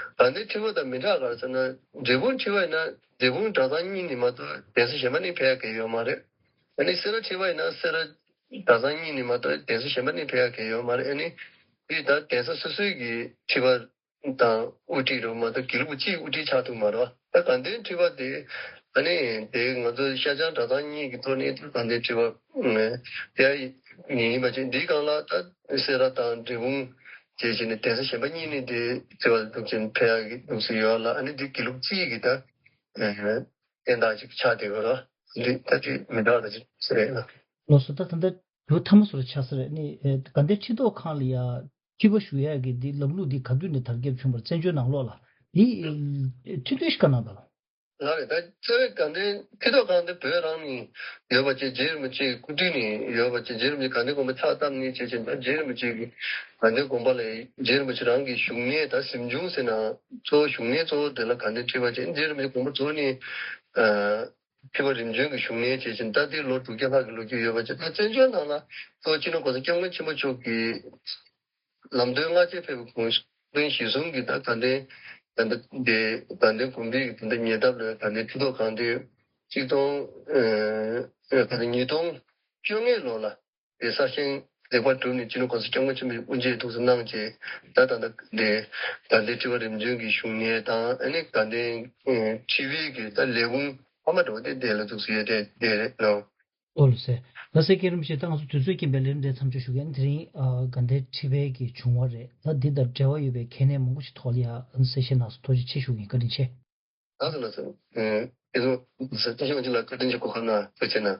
ད་ལྟའི་ཁྲི་པ་དང་མི་འདྲ་ག་རེ་ཟེར་ན་འབྲས་སྤུངས་ཁྲི་པ་ཡིན་ན་འབྲས་སྤུངས་གྲྭ་ཚང་གཉིས་ནས་མ་གཏོགས་གདན་ས་གཞན་པ་ནས་ཕེབས་ཡ་གང་ཡོད་མ་རེད། ཨ་ནི་སེ་ར་ཁྲི་པ་ཡིན་ན་སེ་ར་གྲྭ་ཚང་གཉིས་ནས་མ་གཏོགས་གདན་ས་གཞན་པ་ནས་ཕེབས་ཡ་གང་ཡོད་མ་རེད། ཨ་ནི་དེ་ད་གདན་ས་སོ་སོའི་གི་ཁྲི་པ་དང་དབུ་ཁྲིད་རུ་མ་གཏོགས་དགེ་ལུགས་པ་གཅིག་དབུ་ཁྲིད་ཆགས་ཐུབ་མ་རེད་བ། ད་དགའ་ལྡན་ཁྲི་པ་དེ་ཨ་ནི་དེ་ང་ཚོ་ཤར་བྱང་གྲྭ་ཚང་གཉིས་ཀྱི་ཐོག་ནས་དགའ་ལྡན་ཁྲི་པ་དེ་ཡིན་པ་ཅིག་འདིའི་སྒང་ལ་ད་སེ་ར་དང་འབྲས་སྤུངས་བཅས་བྱས་ནས་གདན་ས་གཞན་པ་གཉིས་ནས་དེ་ཁྲི་པ་འདུག་ཅིང་ཕེབས་ཡག་གི་འདུག་སེ་ཡོད་ལ། ཨ་ནི་འདི་དགེ་ལུགས་གཅིག་གི་ད་བསྟན་བདག་ཅིག་ཆགས་བསྡད་ཡོད་རེད། འདི་ད་ཅིག་མི་འདྲ་བ་ཅིག་ཟེར་ཡ་ལ། ལགས་སོ། ད་ད་ལྟ་དུ་ཐ་མ་སོར་ཆགས་ས་རེད། ནི་དགའ་ལྡན་ཁྲི་ཐོག་ཁང་ལ་ཡ་ཁྲི་པ་ཞུ་ཡ་གི་འདི་ལམ་ལུགས་འདི་ག་དུས་ནས་དར་ཁྱབ་བྱུང་བར་བཙན་བྱོལ་ནང་ལོགས་ལ་ འདི་ཐུགས་འདོད་ཞིག་ག་གནང་དང་། ལགས་རེད། ད་རྩ་བའི་དགའ་ལྡན་ཕི་ཏོག་གང་དེ་བོད་རང་ནས་ཡོད་པ་བཅས་རྗེ་རིན་པོ་ཆེའི་སྐུ་དུས་ནས་ཡོད་པ་བཅས་རྗེ་རིན་པོ་ཆེ་དགའ་ལྡན་དགོན་པའི་ཕྱག་བཏབ་ནས་བྱས་བྱས་ད་རྗེ་རིན་པོ་ཆེ་གི་དགའ་ལྡན་དགོན་པ་ལ་རྗེ་རིན་པོ་ཆེ་རང་གི་བཞུགས་གནས་ད་གཟིམ་ཆུང་ཟེར་ན་གཙོ་བོ་བཞུགས་གནས་གཙོ་བོ་དེ་ལ་དགའ་ལྡན་ཁྲི་པ་བཅས་རྗེ་རིན་པོ་ཆེ་དགོངས་པ་རྫོགས་ནས་ཁྲི་པ་རིམ་བྱོན་གྱི་བཞུགས་གནས་བྱས་བྱས་ད་ལྟའི་ལོ་དྲུག་བརྒྱ་ལྷག་གི་ལོ་རྒྱུས་ཡོད་པ་བཅས་ད་བཙན་བྱོལ་ནང་ལ་གཙོ་བོ་སྤྱི་ནོར་༸གོང་ས་༸སྐྱབས་མགོན་ཆེན་པོ་མཆོག་གིས། ལམ་སྟོན་སྔ་རྗེས་ཕེབས་པའི་གུང་གཞོན་གཞིས་གསུམ་གྱི་ད་དགའ་ལྡན་ད་ལྟ་དེ་དགའ་ལྡན་དགོན་པའི་ད་ལྟ་ཉེ་འདབས་ལ་དགའ་ལྡན་ཁྲི་ཐོག་གང་དེ་གཅིག་སྟོང་ཨ་ད་ལྟ་ཉིས་སྟོང་བཅོ་ལྔའི་ལོ་ལ་དེ་གསར་བཞེངས་ལེགས་པར་གྲུབ་ནས་སྤྱི་ནོར་༸གོང་ས་༸སྐྱབས་མགོན་ཆེན་པོས་དབུ་འབྱེད་ཐུགས་སུ་གནང་བྱས་ད་ད་ལྟ་དེ་དགའ་ལྡན་ཁྲི་པ་རིམ་བྱོན་གྱི་བཞུགས་གནས་དང་ཨ་ནི་དགའ་ལྡན་ཁྲི་པའི་གི་ད་ལས་ཁུངས་ཕ་མ་འདྲ་བོ་དེ་དེ་ལ་ཐུགས་སུ་ཡོད་དེ་དེ་རེད་ནོ། ཨོ་ལགས་སེ། ལགས་སེ་མཁན་རིན་པོ་ཆེ་ད་ང་ཚོ་དུས་ཚོད་རྐྱེན་པས་ལས་རིམ་དེ་མཚམས་འཇོག་ཞུ་གི་ཡིན། དེ་རིང་ཨ་དགའ་ལྡན་ཁྲི་པའི་གི་བྱུང་བ་རེད། ད་འདི་དང་འབྲེལ་བ་ཡོད་པའི་གལ་གནད་མང་པོ་ཞིག་ཐོག་ལ་ཡ་གསལ་བཤད་གནང་སོང་། ཐུགས་རྗེ་ཆེ་ཞུ་གི་ཡིན། བཀའ་དྲིན་ཆེ། ལགས་སོ་ལགས་སོ། ཨེ་ཨེ་ཚོ་ས་ཐེ་ཤོང་ཅི་ལ་བཀའ་དྲིན་ཆེ་གོ་ཁ་ན་ཐུགས་རྗེ་ཆེ་གནང་།